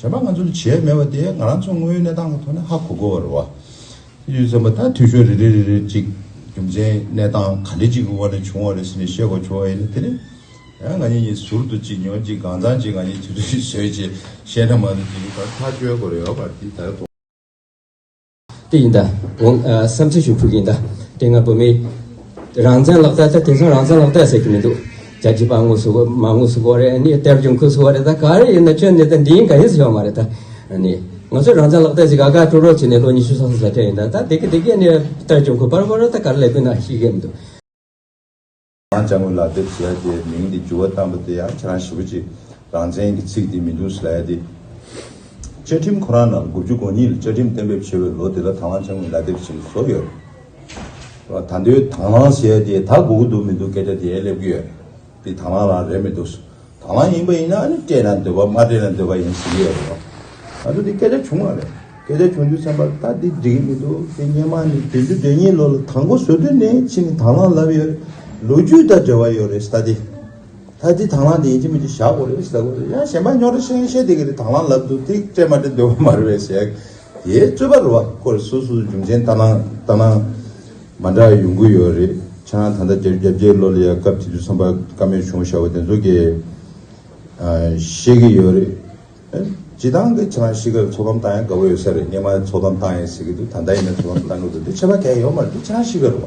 གཞན་པ་ང་ཚོ་ལ་བྱེད་ཡ་མེད་པ་དེ་ང་རང་ཚོ་དངོས་ཡོད་གནས་སྟངས་ཀྱི་ཐོག་ནས་ཧ་གོ་དགོས་པ་རེད་བ། དེ་ཡོད་ཙམ་པ་ད་འཐུས་ཤོར་རེ་རེ་རེ་རེ་ཅིག་རྒྱུ་མཚན་གནས་སྟངས་ག་འདྲ་ཅིག་གི་དབང་ནས་བྱུང་བ་རེད་ཟེར་ནས་བཤད་དགོས་བྱུང་བ་ཡིན་ན། དེ་ནི་ཡང་ང་གཉིས་གཉིས་ཟུར་དུ་ཅིག་ཉོན་ཅིག་གང་ཚང་ཅིག་ང་གཉིས་དུས་ཚོད་ཅིག་བཟོས་ཅིག་བཤད་ན་མ་གཏོགས་ཅིག་གི་ད་ཐག་གཅོད་དགོས་རེད་ཡོད་པ་དེ་ད་དེ་ཡིན་ད། འོང་ཨ་བསམ་ཚུལ་ཞིག་ཕུལ་གྱིན་ད། དེ་སྔ་བོད་མི་རང་བཙན་ལག་བསྟར་ད་དེང་སང་རང་བཙན་ལག་བསྟར་ཟེར་གྱི་མི་འདུག། རྒྱལ་གཅེས་པ་དངོས་སུ་གོ་མ་དངོས་སུ་གོ་རེད། ཨ་ནི་གཏེར་སྦྱོང་ཁུལ་སུ་གོ་རེད། ད་ག་རེ་ཡིན་ན་ཁྱོད་ནི་ད་འདི་ཡིན་ག་ཡིན་ཟེར་ཡོད་མ་རེད་ད། ཨ་ནི་ང་ཚོ་རང་བཙན་ལག་བསྟར་ཟེར་ག་ག་ཀྲོ་ཀྲོ་བྱས་ནས་ལོ་ཉི་ཤུ་སོ་སོ་ཟ་འཕྲད་ཡིན་ད། ད་དེ་གི་དེ་གི་ཨ་ནི་གཏེར་སྦྱོང་ཁུལ་པར་པར་ད་ག་རེ་ལབ་དགོས་ན་ཤེས་ཀྱི་མི་འདུག། ང་ལྕམ་སྐུ་ལག་དེབ་ཟེར་ཡ་དེ་མིང་དེ་འགྱུར་བ་བཏང་པ་དེ་ཡང་ཁྱེད་རང་ཞེ་པོ་ཅིག་རང་བཙན་གྱི་ཚིག་དེ་མི་འདུག་ཟེར་ལབ་ཡ་དེ། བཅའ་ཁྲིམས་ཁོ་རང་ནང་དགུ་བཅུ་གོ་གཉིས་ལ་བཅའ་ཁྲིམས་གཏན་འབེབས་བྱས་པའི་ལོ་དེ་ལ་དྭང་བླངས་འཆར་དངུལ་ལག་དེབ་ཅིག་བཟོ་ཡོད་རེད། ད་དུང་དྭང་བླངས་ཟེར་ཡ་དེ་ད་དགོས་ཀྱི་འདུག་མི་འདུག་སྐད་ཆ་དེ་ཡང་སླེབས་ཀྱི་ཡོད་རེད། དེ་དྭང་བླངས་རང་རེད་མི་འདུག། དང་བླངས་ཡིན་པ་ཡིན་ན་ཨ་ནི་སྤྲད་ན་འདོད་པ་མ་སྤྲད་ན་འདོད་པ་ཡིན་ཟེར་གྱི་ཡོད་རེད་བ། ང་ཚོ་འདི་སྐད་ཆ་བྱུང་བ་རེད། སྐད་ཆ་བྱུང་དུས་ཙམ་པར་ད་འདི་འགྲིག་གི་མི་འདུག་དེ་སྔོན་མ་ནི་བདུན་ཅུ་དོན་གཉིས་ལོ་ལ་དང་པོ་བཟོ་དུས་ནས་ཕྱིན་ནས་དང་བླངས་ལབ་ཡོད་རེད། ལོ་རྒྱུས་དང་འབྲེལ་བ་ཡོད་རེད་ད་འདི། ད་འདི་དང་བླངས་དེ་ཡིན་གཅིག་མིན་གཅིག་བཞག་དགོས་རེད་ཟེར་དགོས་རེད། ཡང་གཞན་པ་རྙོག་དྲ་བཤད་བཤད་བསྡད་ཀྱི་རེད། དང་བླངས་ལབ་འདུག་དེ་སྤྲད་མ་སྤྲད་འདོད་པ་མ་རེད་པས་ཟེར། དེ་རྩོད་པ་རེད་བ། ཁོ་རེ་སོ་སོ་རྒྱུ་མཚན་ལྟ་སྣང་ལྟ་སྣང་མ་འདྲ་ཡོང་གི་ཡོད་རེད། ཁྱེད་རང་ད་ལྟ་བརྒྱད་ཅུ་གྱ་བརྒྱད་ལོ་ལ་ཡ་སྐབས་དེ་དུས་ཙམ་པ་བཀའ་མོལ་བྱུང་བཞག་པ་དེ་ཚོ་གི་ཨ་བཤད་ཀྱི་ཡོད་རེད། ཨ་སྤྱི་བཏང་གི་ཁྱེད་རང་གཤིས་ཀར་ཚོགས་གཏམ་བཏང་ཡ་དགའ་པོ་ཡོད་ས་རེད། སྔོན་མ་ཚོགས་གཏམ་བཏང་ཡ་ཟེར་གྱི་འདུག་ད་ལྟ་ཡིན་ན་ཚོགས་གཏམ་བཏང་གི་འདུག་འདི་ཁྱད་པར་གང་ཡང་ཡོད་མ་རེད། འདི་ཁྱེད་རང་གཤིས་ཀ་རེད་བ།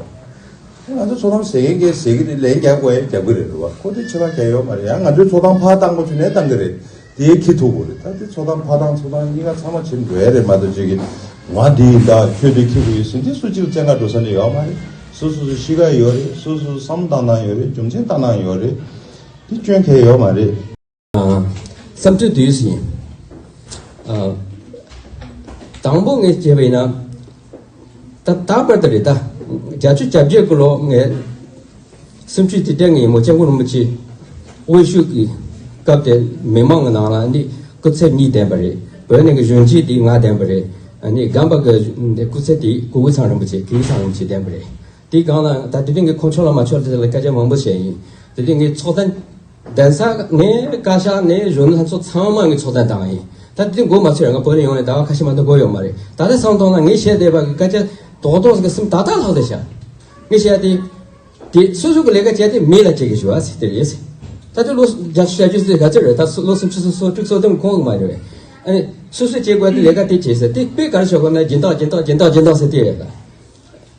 ང་ཚོ་ཚོགས་གཏམ་ཟེར་མཁན་གྱིས་ཟེར་གྱི་རེད། ལན་རྒྱག་དགོས་ཡ་རྒྱག་གི་རེད་རེད་བ། ཁོ་ཚོས་ཁྱད་པར་གང་ཡོད་མ་རེད། ཡང་ང་ཚོའི་ཚོགས་གཏམ་ཕར་བཏང་དགོས་བྱུང་ནའི་བཏང་གི་རེད། དེའི་ཁྱི་ཐུག་དགོས་རེད། ད་དེ་ཚོགས་གཏམ་ཕར་བཏང་ཚུར་བཏང་གཉིས་ཀ་ཚང་མ་བྱེད་འགྲོ་ཡ་རེད་མ་གཏོགས་ཅིག་གིས་ང་འདི་ཡིན་ད་ཁྱོད་འདི་ཁྱི་དགོས་ཡོད་ཟེར་འདི་སུ་གཅིག་ལ་བཙན་བཀའ་འགྲོ་ས་ནི་ཡོད་མ་རེད། སོ་སོ་སོ་གཤིས་ཀ་ཡོད་རེད། སོ་སོ་བསམ་བཏང་སྟངས་ཡོད་རེད། རྒྱུ་མཚན་བཏང་སྟངས་ཡོད་རེད། དེ་སྐྱོན་གང་ཡང་ཡོད་མ་རེད། བསམ་ཚུལ་དུས་སུ་ཡིན། དང་པོ་ངས་བྱས་པ་ཡིན་ན། ད་ད་བར་དུ་རེད་ད། བརྒྱད་ཅུ་གྱ་བརྒྱད་ཀྱི་ལོ་ངས་སེམས་ཤུགས་དེ་སྤྲད་ངེས་མོ་སྐྱབས་མགོན་རིན་པོ་ཆེ་དབུ་བཞུགས་ཀྱི་སྐབས་དེ་མི་མང་གི་ནང་ལ་འདི་སྐུ་ཚབ་གཉིས་བསྡད་པ་རེད། བོད་ནང་གི་གཞོན་སྐྱེས་དེ་ང་བསྡད་པ་རེད། ཨ་ནི་སྒང་པ་གི་འདི་སྐུ་ཚབ་དེ་གུ་གུ་ཚང་རིན་པོ་ཆེ་གུ་གུ་ཚང་རིན་པོ་ཆེ་བསྡད་པ་རེད། དེའི་སྒང་ལ་ད་དེ་རིང་གི་ཁོང་ཚོ་ལ་མ་ཆོག་དེ་ལ་སྐད་ཆ་མང་པོ་བཤད་ཡིན། དེ་རིང་ངས་ཚོགས་གཏམ་གདན་ས་ནས་བཀའ་ཤག་ནས་གཞོན་ནུ་ལྷན་ཚོགས་ཚང་མ་ངས་ཚོགས་གཏམ་བཏང་ཡིན། ད་དེ་འགོ་མ་ཚུགས་ར་ང་བོད་ནས་ཡོང་ནས་ཟླ་བ་ཁ་ཤས་མ་གཏོགས་འགོ་ཡོད་མ་རེད། ད་ལྟ་བསམ་བཏང་ན་ངས་བཤད་བསྡད་པ་གི་སྐད་ཆ་རྡོག་རྡོག་ཟིག་གི་སེམས་ཏག་ཏག་ལྷག་བསྡད་ཤག་ངས་བཤད་དེ། དེ་སོ་སོ་གི་ལས་ཀ་བྱས་ཏེ་མི་ལ་བྱེད་གི་ཞུ་བ་ཟེར་དེ་རེད་ཟེར། ད་ལྟ་ལོ་བརྒྱད་ཅུ་གྱ་བརྒྱད་ཟེར་ག་ཚོད་རེད། ད་ལོ་སུམ་ཅུ་སོ་སོ་དྲུག་སོ་དེ་མི་ཁོང་གི་མ་རེད། ཨ་ནི་སོ་སོས་བྱེད་དགོས་དེ་ལས་ཀ་དེ་བྱེད་ཟེར། དེ་དཔེ་ག་རེ་ཞོག་གོ་ན་སྦྱིན་བདག་སྦྱིན་བདག་སྦྱིན་བདག་སྦྱིན་བདག་ཟེར་དེ་རེད་ད།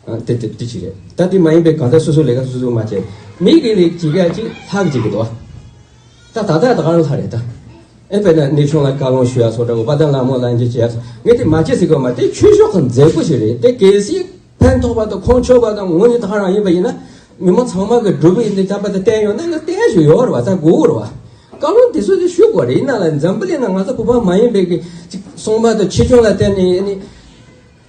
ཨ་དེ་དེ་དེ་ཅི་རེད། ད་དེ་མ་ཡིན་པའི་གང་ལྟར་སོ་སོའི་ལས་ཀ་སོ་སོས་མ་བྱས། མི་གི་ལས་བྱེད་ཀ་ཅིག་ལྷག་ཅིག་གི་འདུག་ད་ད་ལྟ་ད་ག་རང་ལྷག་རེད་ད། ཨེ་དཔེར་ན་གནས་ཆུང་ལ་བཀའ་ལུང་ཞུ་ཡ་སོགས་འདྲ་བོ་དཔལ་ལྡན་ལྷ་མོ་ལ་འཇུ་བྱེད་ཡ་སོགས་ངས་དེ་མ་བྱེད་ཟེར་གི་མ། དེ་ཆོས་ཕྱོགས་ཀྱི་མཛད་སྒོ་ཞིག་རེད། དེ་གལ་སྲིད་ཕན་ཐོགས་པ་དང་ཁོང་ཆོད་པ་དང་ངོ་ནས་ད་ག་རང་ཡིན་པ་ཡིན་ན། མི་མང་ཚང་མ་གི་སྒྲུབ་པ་ཡིན་དེ་ད་པ་དེ་བསྟན་ཡོད་ན་ང་བསྟན་བཞིན་ཡོད་རེད་བ། ད་དགོས་རེད་བ། བཀའ་ལུང་དེ་ཚོ་དེ་ཞུ་དགོས་རེད། ཡིན་ན་ལ་འཛམ་བུ་གླིང་ན་ང་ཚོ་བོད་པ་མ་ཡིན་པའི་གི་ཅིག་སྲུང་མ་དང་ཆེ་ཆུང་ལ་བརྟེན་ནས་ནི།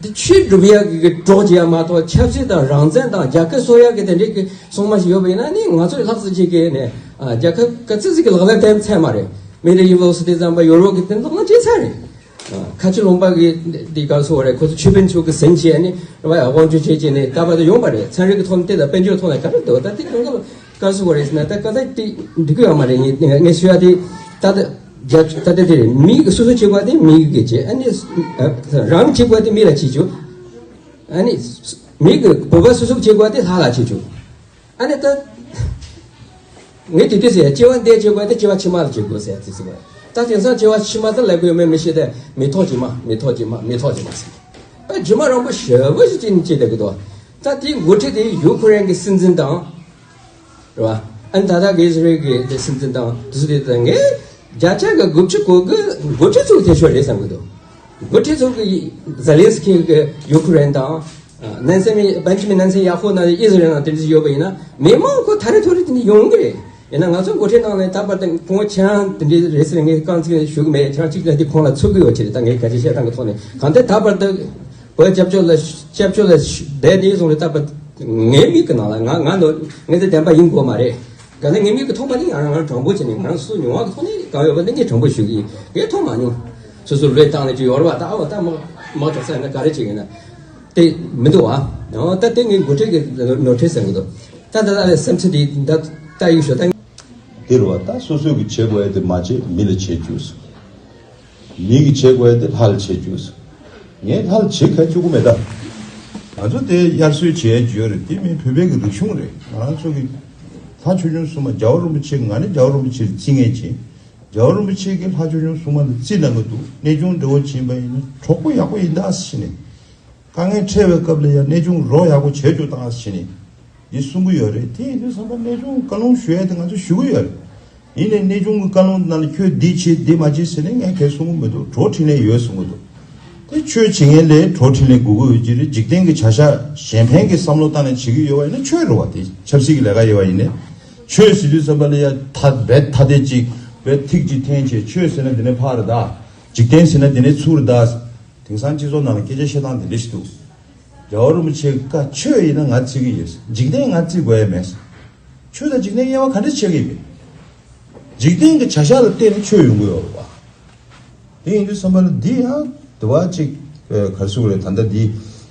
འདི་ཆོས་སྒྲུབ་ཡག་གི་གྲོགས་བྱེད་ཡ་མ་གཏོགས་ཆབ་སྲིད་དང་རང་བཙན་དང་རྒྱལ་ཁབ་གསོ་ཡག་གི་དེ་འདྲའི་གི་སྲུང་མ་ཞིག་ཡོད་པ་ཡིན་ན་ནི་ང་ཚོས་ལྷག་ཙམ་ཅིག་གི་ནས་རྒྱལ་ཁབ་ག་ཚོད་ཅིག་གི་ལག་ལེན་བསྟན་ཚར་མ་རེད། མེ་རི་ཡུ་ནི་ཝར་སི་ཊི་ཙམ་པ་ཡོ་རོབ་གི་དེ་ཚོ་ལ་བྱས་ཚར་རེད། ཁ་ཆེ་ལུང་པ་གི་འདི་ག་སོ་རེད། ཁོ་ཚོ་ཆོས་དཔོན་ཚོ་གི་ཟིན་བྱས་ནས་དབང་སྒྱུར་བྱས་བྱས་ནས་ད་བར་དུ་ཡོང་པ་རེད། ཚན་རིག་གི་ཐོག་ནས་དེ་དང་དཔལ་འབྱོར་ཐོག་ནས་ག་རེ་འདུག་ད་དེ་གང་ག་ལ། བཀའ་ཟུར་བ་རེད་ཟེར་ན་ད་བཀའ་ད་དེ་འགྲིག་གི་ཡོད་མ་རེད། ངས་ངས་ངས་ཞུ་ཡ་དེ་ད་ད་རྒྱ་ད་ད་དེ་རེད། མི་གི་སོ་སོ་བྱེད་དགོས་དེ་མི་གི་བྱེད། ཨ་ནི་རང་བྱེད་དགོས་དེ་མི་ལ་བྱེད་ཆོག་ཨ་ནི་མི་གི་བོད་པ་སོ་སོ་བྱེད་དགོས་དེ་ལྷ་ལ་བྱེད་ཆོག་ཨ་ནི་ད་ངས་དེ་དུས་ཟེར་སྐྱེ་བ་འདས་བྱེད་དགོས་དེ་སྐྱེ་བ་ཕྱི་མ་ལ་བྱེད་དགོས་ཟེར་ཡ་དེ་ཟེར་བ། ད་དེང་སང་སྐྱེ་བ་ཕྱི་མ་ད་ལབ་གི་ཡོད་མེད་མི་ཤེས་ཏེ་མི་ཐོག་ཇི་མ་མི་ཐོག་ཇི་མ་མི་ཐོག་ཇི་མ་ཟེར། ཨ་ཇི་མ་རང་པོ་ཞེ་པོ་ཞིག་ཅིག་ནི་ཅི་ལབ་གི་འདུག་ད་དེའི་འགོ་ཁྲིད་དེ་ཡུ་ཁུ་རེན་གྱི་སྲིད་འཛིན་དང་། རེད་བ། ཨ་ནི་ད་ལྟ་གི་ཨི་སི་རེལ་གྱི་དེ་སྲིད་འཛིན་དང་དེ་ཚོ་དེ་དང་ངས་བརྒྱ་ཆ་གི་དགུ་བཅུ་གོ་དགུ་འགོ་ཁྲིད་ཚོ་དེ་ཤོར་རེད་བསམ་གི་འདུག་འགོ་ཁྲིད་ཚོ་གི་ཛེ་ལན་སི་ཀི་གི་ཡུ་ཁུ་རེན་དང་། ནན་སན་མི་བན་ཇི་མིན་ནན་སན་ཡ་ཧོ་ན་ཨི་སི་རེལ་ནང་དེ་འདྲ་ཡོད་པ་ཡིན་ན་མི་མང་ཁོ་ཐ་རེ་ཐོ་རེ་དེ་འདྲ་ཡོང་གི་རེད། ཡིན་ན་ང་ཚོ་འགོ་ཁྲིད་ནང་ནས་ད་བར་དུ་ཁོང་ཁྱེད་རང་དེ་འདྲ་རེད་ཟེར་ངས་རྐང་ཚིག་ཞུ་གི་མེད། ཁྱེད་རང་གཅིག་ལ་དེ་ཁོང་ལ་ཚུར་གི་ཡོད་ཅེས་ད་ངས་ག་ཅི་བཤད་སྟངས་ཀྱི་ཐོག་ནས་གང་ལྟར་ད་བར་དུ། བོད་སྐྱབས་བཅོལ་ལ་སྐྱབས་བཅོལ་ལ་བསྡད་དེ་བཟུང་རེད། ད་བར་ངའི་མིག་གི་ནང་ལ་ང་ང་ནོ་ངས་དེ་བདེན་པ་ཡིན་དགོས་མ་རེད། ག་ནས་ངའི་མིག་གི་མཐོང་པ་ནི་ང་རང་ང་རང་དྲང་པོ་བྱས་ནས་ང་རང་སུ་མྱོང་བ་གི་ཐོག་ནས་གང་ཡོད་པ་འདི་ངས་དྲང་པོ་ཞུ་གི་ཡིན། ངས་མཐོང་མ་མྱོང་། སོ་སོ་ལོས་བཏང་ནས་ཅིག་ཡོད་རེད་བ། ད་འོ་ད་དམག་དམག་དྲག་ས་ཡིན་ན་ག་རེ་བྱེད་ཀྱི་ཡིན་ན། དེ་མི་འདུག་བ། འོ་ད་དེ་ངའི་འགོ་ཁྲིད་ཀྱི་ནོར་འཁྲུལ་ཟེར་གི་འདུག་ད་ད་ད་ལས་སེམས་ཚེ་དེ་ད་ལྟ་ཡིག་ཤོག་ད། དེ་རུ་བ་ད་སོ་སོས་ཀྱི་བྱེད་དགོས་ཡ་དེ་མ་བྱེད་མི་ལ་བྱེད་རྒྱུ། མི་གི་བྱེད་དགོས་ཡ་དེ་ལྷ་ལ་བྱེད་རྒྱུ། ངས་ལྷ་ལ་བྱེད་ག་བཅུག་གི་མེད་ད། ང་ཚོ་དེ་དབྱར་གསོལ་བྱེད་ཡ་ཡོད་རེད། དེ་མིན་བོད་པའི་གི་རིག་གཞུང་རེད། ང་རང་ཚོ་གི་ལྷ་ཆོས་སྐྱོང་སྲུང་མ་རྒྱལ་བ་རིན་པོ་ཆེ་ང་ནི་རྒྱལ་བ་རིན་པོ་ཆེར་བརྩི་ངེས་ཀྱི། རྒྱལ་བ་རིན་པོ་ཆེ་གི་ལྷ་ཆོས་སྐྱོང་སྲུང་མ་ལ་བརྩི་གནང་གི་འདུག་གནས་ཆུང་འདྲ་བོ་བྱིན་པ་ཡིན་ན་གྲོགས་པོ་ཡག་པོ་ཡིན་ད་ཟེར་ནས། དཀའ་ངལ་འཕྲད་པའི་སྐབས་ལ་ཡང་གནས་ཆུང་རོགས་ཡག་པོ་བྱེད་རྒྱུ་དང་ཟེར་ནས་འདི་གསུང་གི་ཡོད་རེད། དེ་ཡིན་དུས་ཙམ་པ་གནས་ཆུང་བཀའ་ལུང་ཞུ་ཡས་དེ་ང་ཚོ་ཞུ་གི་ཡོད་རེད། ཡིན་ནའི་གནས་ཆུང་གི་བཀའ་ལུང་ནང་ལ་ཁྱོད་འདི་བྱེད་འདི་མ་བྱེད་ཟེར་ནས་ངས་གས་གསུང་གི་མི་འདུག་གྲོགས་འཕྲིན་ལས་ཡོད་གསུང་གི་འདུག་དེ་ཆོས་བྱེད་མཁན་ལས་གྲོགས་འཕྲིན་ལས་དགོས་ཀྱི་ཡོད་ཀྱི་རེད། འཇིག་རྟེན་གྱི་བྱ་གཞག་གཞན་ཕན་གྱི་བསམ་བློ་བཏང་ནས་བྱེད་ཀྱི་ཡོད་པ་ཡིན་ན་ཆོས་རེད་བ། དེ་ཆབ་སྲིད་ཀྱི་ལས་ཀ་ཡོད་པ་ཡིན་ནའི་ཆོས་ཟེར་དུས་ཙམ་པ་ལ་ཡ་ཐ་རྦད་ཐ་དད་ཅིག་རྦད་ཐིག་ཅིག་འཐེན་བྱས་ཆོས་ཟེར་ན་འདི་ནས་ཕར་རེད་ད། འཇིག་རྟེན་ཟེར་ན་འདི་ནས་ཚུར་རེད་ད། དེང་སང་སྤྱི་ཚོགས་ནང་ལ་སྐད་ཆ་བཤད་སྟངས་དེ་འདྲ་ཞིག་འདུག་རྒྱལ་བ་རིན་པོ་ཆེའི་བཀའ་ཆོས་ཡིན་ན་ང་བརྩི་གི་ཡོད། འཇིག་རྟེན་ང་བརྩི་དགོས་ཡ་མེད། ཆོས་དང་འཇིག་རྟེན་དབྱེ་བ་ག་འདྲ་ཕྱེ་གི་ཡོད། འཇིག་རྟེན་གྱི་བྱ་བཞག་ལ་བརྟེན་ནས་ཆོས་ཡོང་གི་ཡོད་རེད་བ། དེ་ཡིན་དུས་ཙམ་པ་ལ་འདི་ཡང་དུ་བ་གཅིག་ག་རེ་ཟེར་དགོས་རེད། ད་ལྟ་འདི་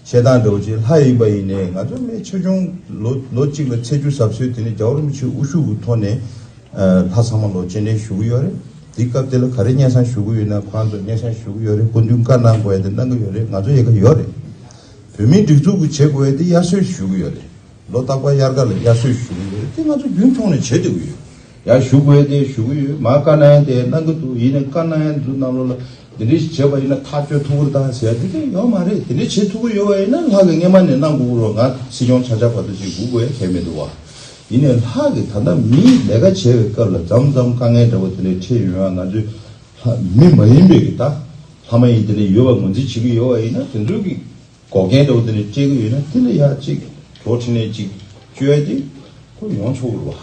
བཤད་སྟངས་འདྲ་བོ་ཅིག་ལྷ་ཡིན་པ་ཡིན་ནའི་ང་ཚོ་མི་ཆོས་སྐྱོང་ལོ་ལོ་གཅིག་ལ་ཚེས་བཅུ་གཟབ་གསོལ། དེ་ནས་རྒྱལ་བ་རིན་པོ་ཆེའི་དབུ་བཞུགས་ཀྱི་ཐོག་ནས་ལྷ་ཚང་མ་ལོ་སྤྱན་འདྲེན་ཞུ་གི་ཡོད་རེད། དེའི་སྐབས་དེ་ལ་ག་རེ་སྙན་སེང་ཞུ་གི་ཡོད་ན་ཁོང་ཚོ་སྙན་སེང་ཞུ་གི་ཡོད་རེད། སྐུ་མདུན་བཀའ་གནང་དགོས་ཡ་དེ་གནང་གི་ཡོད་རེད། ང་ཚོ་ཡལ་ག་ཡོད་རེད། བོད་མིའི་སྒྲིག་འཛུགས་ཀྱི་བྱེད་དགོས་ཡ་དེ་དབྱར་གསོལ་ཞུ་གི་ཡོད་རེད། ལོ་རྟག་པར་དབྱར་ཁ་ལ་དབྱར་གསོལ་ཞུ་གི་ཡོད་རེད། དེ་ང་ཚོ་རྒྱུན་འཁྱོངས་ནས་བྱེད་བསྡད་ཀྱི་ཡོད། ཡར་ཞུ་དགོས་ཡ་དེ་ཞུ་གི་ཡོད། མར་བཀའ་གནང་ཡ་དེ་གནང་གི་འདུག་ཡིན་ནའི་བཀའ་གནང་ཡ་ཚོ་ནང་ལོགས་ལ་འདི་འདྲ་ཞིག་བྱས་པ་ཡིན་ན་ཐག་གཅོད་ཐུབ་ཀྱི་རེད་ད་ཟེར་ཡ་དེ་གས་ཡོད་མ་རེད། དེ་འདྲ་བྱེད་ཐུབ་ཀྱི་ཡོད་པ་ཡིན་ན་ལྷ་གིས་སྔོན་མ་ནས་གནང་དགོས་ཀྱི་རེད། ང་སྲིད་སྐྱོང་ཆགས་ཆགས་བར་དུ་ཞིག་སྒུག་དགོས་ཡ་གལ་མི་འདུག་བ། ཡིན་ནའི་ལྷ་གིས་ད་ལྟ་མིའི་ལས་ཀ་བྱེད་པའི་སྐབས་ལ་མཚམས་མཚམས་དཀའ་ངལ་འདྲ་བོ་དེ་འདྲ་འཕྲད་ཡོང་ཡ་ང་ཚོས་ལྷ་མི་མ་ཡིན་པའི་གི་ད་ལྷ་མ་ཡིན་དེ་འདྲ་ཡོད་པ་ངོས་འཛིན་བྱེད་ཀྱི་ཡོད་པ་ཡིན་ན་དེ་ཚོའི་གི་འགོག་རྐྱེན་འདྲ་བོ་དེ་འདྲ་སྤྲད་ཀྱི་ཡོད་ན་དེ་ལ་ཡ་གཅིག་གྲོགས་འཕྲིན་ལས་གཅིག་བཅོལ་ཡ་དེ་ཁོ་ཡོང་ཆོག་གི་རེད་བ།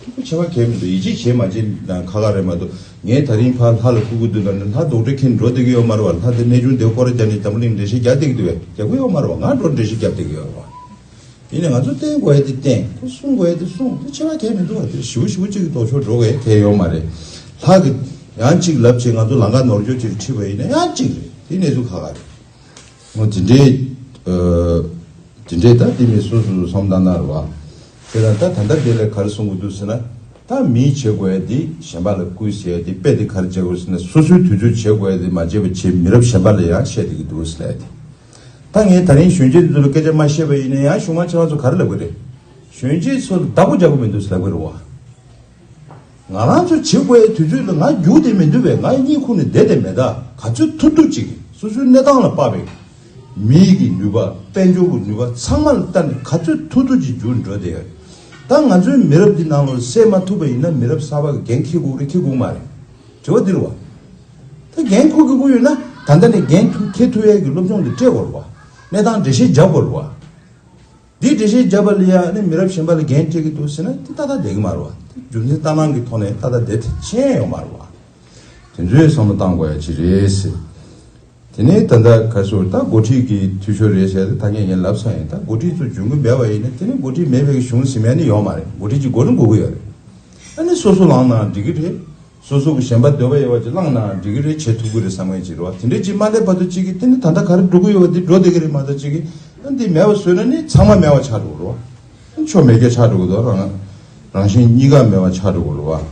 དེ་ཁོ་བྱེད་པ་གལ་མི་འདུག་ཡིད་ཆེས་བྱེད་མ་བྱེད་ན་ཁ་ཁ་རེད་མ་གཏོགས། ངས་ད་རིང་ཕར་ལྷ་ལ་སྐུར་གི་འདུག་ལབ་ནས་ལྷ་རྡོག་ཁྲེས་འཁྱེར་འགྲོ་བསྡད་ཀྱི་ཡོད་མ་རེད་བ། ལྷ་དེ་གནས་ཆུང་དེ་སྐོར་ར་རྒྱབ་ནས་འཛམ་བུ་གླིང་འགྲེལ་བཤད་རྒྱག་བསྡད་ཀྱི་འདུག་བས། རྒྱག་གི་ཡོད་མ་རེད་བ། ང་འགྲོ་འགྲེལ་བཤད་རྒྱབ་བསྡད་ཀྱི་ཡོད་རེད་བ། ཡིན་ནའི་ང་ཚོ་བསྟེན་དགོས་ཡ་དེ་བསྟེན། ཁོ་སྲུང་དགོས་ཡ་དེ་སྲུང་། དེ་བྱེད་པ་གལ་མི་འདུག་བ། དེ་ཞེ་པོ་ཞེ་པོ་གཅིག་གི་ལྡོག་ཕྱོགས་འགྲོ་དགོས་ཡ་གལ་ཡོད་མ་རེད། ལྷ་གིས་ཡང་གཅིག་ལབ་བྱས་ང་ཚོ་ལམ་ཁ་ནོར་འཁྱོག་ཅིག་ཁྲིད་པ་ཡིན་ན་ཡང་གཅིག་རེད། དེ་གནས་ཚུལ་ཁག་ཁག་རེད། འོ་དེ་འདྲའི་ཨ་དེ་འདྲའི་ད་དེ་མིན་སོ་སོ་སོ་བསམ་བློ་བཏང་ན་རེད་བ། དེ་ལ་ད་ད་ལྟ་དེ་ལ་ག་རེ་གསུང་གི་འདུག་ཟེར་ན། ད་མིས་བྱེད་དགོས་ཡ་དེ་གཞན་པ་ལ་བསྐུལ་ཟེར་ཡ་དེ་དཔེ་དེ་ག་རེ་བྱེད་དགོས་ཟེར་ན། སོ་སོའི་དུས་ཚོད་བྱེད་དགོས་ཡ་དེ་མ་བྱས་པ་བྱས་མི་རབས་གཞན་པ་ལ་ཡང་བཤད་བསྡད་ཀྱི་འདུག་ཟེར་ཡ་དེ། ད་ངས་ད་རིང་གཞོན་སྐྱེས་ཚོ་ལ་སྐད་ཆ་མ་བཤད་པ་ཡིན་ན་ཡང་གཞུག་མ་ཁྱེད་རང་ཚོ་ག་རེ་ལབ་ཀྱི་རེད། གཞོན་སྐྱེས་ཚོ་ལ་བདག་པོ་རྒྱག་གི་མི་འདུག་ཟེར་ལབ་ཀྱི་རེད་བ། ང་རང་ཚོ་བྱེད་དགོས་ཡའི་དུས་ཚོད་ལ་ང་རྒྱུག་བསྡད་མི་འདུག་པས། ང་གཉིད་ཁུག་ནས་བསྡད་བསྡད་མེད། ད་ག་ཚོད་ཐུབ་ཐུབ་ཅིག་སོ་སོའི་གནས་སྟངས་ལ་དཔག་པའི་མིའི་གི་ནུས་པ། དཔལ་འབྱོར་གྱི་ནུས་པ་ཚང་མ་ལ་བལྟས་ནས་ག་ཚོད་ཐུབ་ཐུབ་ཅིག་རྒྱུག་འགྲོ་བསྡད་ཡོད། ད་ང་ཚོའི་མི་རབས་འདི་ནང་ལོགས་སེལ་མ་ཐུབ་པ་ཡིན་ན་མི་རབས་གསར་པ་གི་འགན་འཁྱེར་དགོས་རེད་འཁྱེར་དགོས་མ་རེད། དྲི་བ་འདི་རེད་བ། ད་འགན་འཁུར་དགོས་ཀྱི་ཡོད་ན་ད་ལྟ་ནས་འགན་འཁྱེར་ཐུབ་ཡས་ཀྱི་སློབ་སྦྱོང་འདི་སྤྲད་དགོས་རེད་བ། གནས་སྟངས་འགྲེལ་བཤད་རྒྱག་དགོས་རེད་བ། འདི་འགྲེལ་བཤད་བརྒྱབ་པ་ལ་ཡང་ནི་མི་རབས་གཞན་པ་ལ་འགན་སྤྲད་ཀྱི་འདུག་ཟེར་ན་དེ་ཏག་ཏག་བསྡད་ཀྱི་མ་རེད་བ། དེ་རྒྱུ་མཚན་ལྟར་སྣང་གི་ཐོག་ནས་ཏག་ཏག་བསྡད་ཐེ་ཆེན་ཡོད་མ་རེད་བ། དེ་ཚོའི་བསམ་བློ་བཏང་དགོས་ཡ་ཅིག་རེད་ཟེར། དེ་ནས་ད་ལྟ་ག་ཚོད་ད་འགོ་ཁྲིད་ཀྱི་འཐུས་ཤོར་རེད་ཟེར་ཏེ་ད་ངས་ངས་ལབ་ཚར་ཡིན། ད་འགོ་ཁྲིད་ཚོ་འཇོན་གྱི་མེད་པ་ཡིན་ན་དེ་ནི་འགོ་ཁྲིད་མེད་པའི་གཞུང་ཟིན་ཡ་ནི་ཡོད་མ་རེད། འགོ་ཁྲིད་ཀྱི་མགོ་ནི་འགོ་གི་ཡོད་རེད། ཨ་ནི་སོ་སོ་ལངས་ན་འགྲིག་གི་རེད། སོ་སོ་གི་ཞེན་པ་འདོད་པ་ཡོད་པ་ཅིག་བླངས་ན་འགྲིག་གི་རེད། བྱེད་ཐུབ་ཀྱི་རེད་བསམ་མཁན་ཅིག་རེད་བ། དེ་འདྲས་ཅིག་མ་སླེབས་བར་དུ་ཅིག་གིས་དེ་ནི་ད་ལྟ་ག་རེ་འགྲོ་གི་ཡོད་པ་འདི་འགྲོ་བསྡད་ཀྱི་རེད་མ་གཏོགས་ཅིག་གིས་ཨ་འདི་མེད་པ་བཟོས་ན་ནི་ཚང་མ་མེད་པ་ཆགས་འགྲོ་གི་རེད་བ། ཨ་ཆོ་མེད་རྒྱུ་ཆགས་འགྲོ་གི་འདུག་རང་རང་བཞིན་གཉིས་ཀ་མེད་པ་ཆགས་འགྲོ་གི་རེད་བ།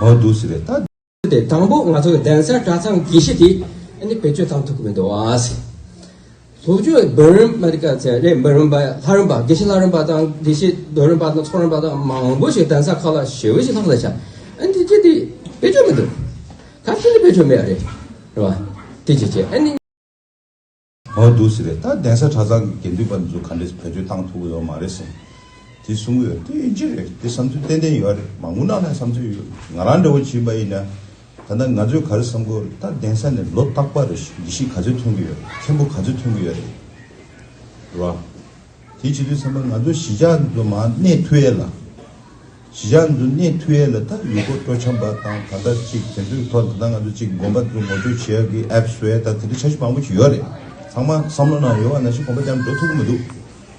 འོ་འདུག་སེ་རེད་ད། དེ་དང་པོ་ང་ཚོ་གི་གདན་ས་གྲྭ་ཚང་དགེ་བཤེས་དེ་ཨ་ནི་བེད་སྤྱོད་བཏང་ཐུབ་ཀྱི་མི་འདུག་ཨ་སེ། ལྷོ་ཕྱོགས་འབུམ་རམས་པ་རེད་ཀ་ཚེ་རེད། འབུམ་རམས་པ་ལྷ་རམས་པ་དགེ་བཤེས་ལྷ་རམས་པ་དང་དགེ་བཤེས་འབུམ་རམས་པ་དང་ཚོགས་རམས་པ་དང་མང་པོ་ཞིག་གདན་ས་ཁག་ལ་ཞེ་པོ་ཞིག་ལྷག་ལ་ཆ། ཨ་ནི་དེ་ཅི་དེ་བེད་སྤྱོད་མི་འདུག་ག་ཚོད་ནི་བེད་སྤྱོད་མེད་རེད། རེད་བ། དེ་ཅི་ཅི་ཨ་ནི། འོ་འདུག་སེ་རེད་ད། གདན་ས་གྲྭ་ཚང་གི་དགེ་འདུན་པ་ཚོ་ག་འདྲས་བེད་སྤྱོད་བཏང་ཐུབ་ཀྱི་ཡོད་མ་རེད་ཟེར། དེ་གསུང་གི་ཡོད་དེ་ཡིན་གྱི་རེད། དེ་བསམ་ཚུལ་ཏན་ཏན་ཡོད་རེད། མང་པོ་ནང་ནས་བསམ་ཚུལ་ཡོད། ང་རང་འདྲ་བོ་བྱིན་པ་ཡིན་ན། ད་ལྟ་ང་ཚོས་ག་རེ་བསམ་གྱི་ཡོད་རེད། ད་གདན་ས་ནས་ལོ་རྟག་པར་རེ་དགེ་བཤེས་ག་ཚོད་ཐོན་གྱི་ཡོད་རེད། མཁན་པོ་ག་ཚོད་ཐོན་གྱི་ཡོད་རེད། རེད་བ། དེ་བྱེད་དུས་ཙམ་པ་ང་ཚོ་གཞིས་ཆགས་འདི་ཚོ་མར་གནས་ཐུབ་ཡས་ལ། གཞིས་ཆགས་འདི་ཚོ་གནས་ཐུབ་ཡས་ལ་ད་ཡུལ་སྐོར་སྤྲོ་འཆམ་པ་དང་ད་ལྟ་གཅིག་དེ་ཚོའི་ཐོག་ད་ལྟ་ང་ཚོ་གཅིག་དགོན་པ་འདི་ཚོ་ངོ་སྤྲོད་བྱེད་ཡག་གི་ཨེབ་བཟོ་ཡས་ད་དེ་འདྲ་འཆར་གཞི་མང་པོ་ཞིག་ཡོད་རེད། ཚང་མ་བསམ་བློ་ནང་ཡོད་པ་ནང་བཞིན་གོམ་པ་རྒྱབ་འགྲོ་ཐུབ་ཀྱི་མི་འདུག་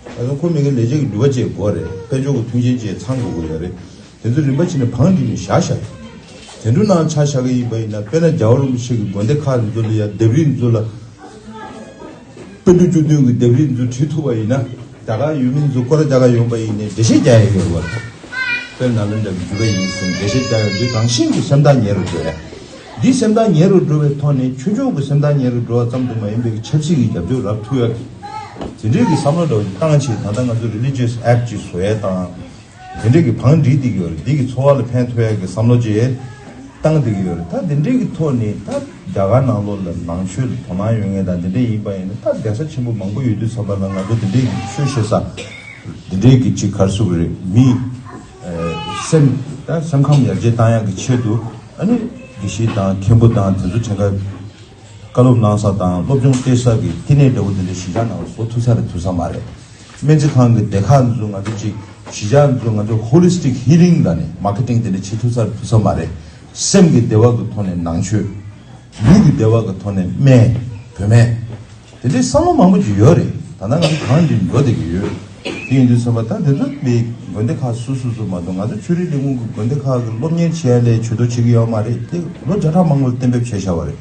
ད་དུང་ཁོ་མི་གི་ལས་བྱེད་ཀྱི་འགྲུལ་པ་བཅས་དགོས་རེད། དཔལ་འབྱོར་གྱི་མཐུན་རྐྱེན་བཅས་ཚང་དགོས་ཀྱི་ཡོད་རེད། དེ་ཚོ་རིམ་པ་བྱས་ནས་བང་བསྒྲིགས་ནས་བཞག་བཞག་དེ་འདྲ་ནང་ཆ་བཞག་གི་ཡིན་པ་ཡིན་ན་དཔེར་ན་རྒྱལ་བ་རིན་པོ་ཆེ་གི་དགོན་སྡེ་ཁག་འདི་ཚོ་ལ་ཡ་ལྡེབས་རིས་འདི་ཚོ་ལ། པཎ་གྲུབ་བཅུ་བདུན་གྱི་ལྡེབས་རིས་འདི་ཚོ་བྲིས་ཐུབ་པ་ཡིན་ན། རྒྱ་གར་ཡུལ་མི་འདི་ཚོ་སྐོར་ར་རྒྱག་ག་ཡོང་པ་ཡིན་ནའི་འགྲེལ་བཤད་རྒྱག་ཡ་ཡོད་རེད་བ། དཔེར་ན་ལ་འདྲ་བའི་འགྱུར་བ་ཡིན་ཟེར་འགྲེལ་བཤད་རྒྱག་ཡ་འདི་རང་བཞིན་གྱིས་སེམས་ཐག་ཉེ་རུ་འགྲོ་ཡ། འདི་སེམས་ཐག་ཉེ་རུ་འགྲོ་བའི་ཐོག་ནས་ཆོས་ཕྱོགས་ཀྱི་སེམས་ཐག་ཉེ་རུ་འགྲོ་བ་ཙམ་དུ་མ་ཡིན་པའི་ཆབ་སྲིད་ཀྱི་རྒྱབ་སྐྱོར་རག་ཐུབ་ཡ། དེ་འདྲའི་གི་བསམ་བློ་འདྲ་བོ་ཞིག་བཏང་བྱས་ད་ལྟ་ང་ཚོ་རི་ལི་ཇི་ཡས་ཨེབ་ཅིག་བཟོ་ཡ་དང་། དེ་འདྲའི་གི་བང་བསྒྲིགས་བསྡད་ཀྱི་ཡོད་རེད། འདི་གི་འཚོ་བ་ལ་ཕན་ཐོགས་ཡ་གི་བསམ་བློ་ཅིག་བཏང་བསྡད་ཀྱི་ཡོད་རེད། ད་དེ་འདྲའི་གི་ཐོག་ནས་ད་རྒྱ་གར་ནང་ལོགས་ལ་ནང་ཆོས་ལ་དོ་སྣང་ཡོད་མཁན་དང་དེ་འདྲ་ཡིན་པ་ཡིན་ན་ད་གདན་ས་ཆེན་པོ་མང་པོ་ཡོད་དུས་ཙམ་པ་ལ་ང་ཚོ་དེ་འདྲའི་གི་ཆོས་བཤད་ས་དེ་འདྲའི་གི་ཅིག་ག་རེ་ཟེར་དགོས་རེད། མི་སེམས་ད་སེམས་ཁམས་ཡར་རྒྱས་བཏང་ཡ་གི་ཆེད་དུ་ཨ་ནི་དགེ་བཤེས་དང་མཁན་པོ་དང་དེ་ཚོ་གྲངས་ཀ་བཀའ་སློབ་གནང་ས་དང་སློབ་སྦྱོང་སྤྲད་ས་གི་བསྟི་གནས་འདྲ་བོ་དེ་འདྲ་གཞིས་ཆགས་ནང་ལ་བཟོ་ཐུབ་ས་རེད་ཐུབ་ས་མ་རེད། སྨན་རྩིས་ཁང་གི་སྡེ་ཁག་འདི་ཚོ་ང་ཚོ་ཅིག་གཞིས་ཆགས་འདི་ཚོ་ང་ཚོ་ཧོ་ལི་སི་ཊིག་ཧི་ལིང་ལབ་ནས་མར་ཀེ་ཊིང་དེ་འདྲ་བྱེད་ཐུབ་ས་རེད་ཐུབ་ས་མ་རེད། སེམས་ཀྱི་བདེ་བ་གི་ཐོག་ནས་ནང་ཆོས། ལུས་ཀྱི་བདེ་བ་གི་ཐོག་ནས་སྨན། བོད་སྨན། དེ་འདྲའི་བསམ་བློ་མང་པོ་ཅིག་ཡོད་རེད། ད་ལྟ་ང་ཚོ་གང་ཅིག་འགྲོ་བསྡད་ཀྱི་ཡོད། དེ་ཡིན་དུས་ཙམ་པ་ད་དེ་ཚོ་དཔེ་དགོན་སྡེ་ཁག་སོ་སོ་སོ་མ་གཏོགས་ང་ཚོ་ཆོས་རིག་ལས་ཁུངས་ཀྱི་དགོན་སྡེ་ཁག་གི་སློབ་གཉེར་བྱེད་ཡ་ལས་ཇུས་གཏོགས་བྱེད་ཀྱི་ཡོད་མ་རེད། དེ་ལོ་བརྒྱ་ཕྲག་མང་པོ་གཏན་འབེབས་བྱས་བཞག་པ་རེད།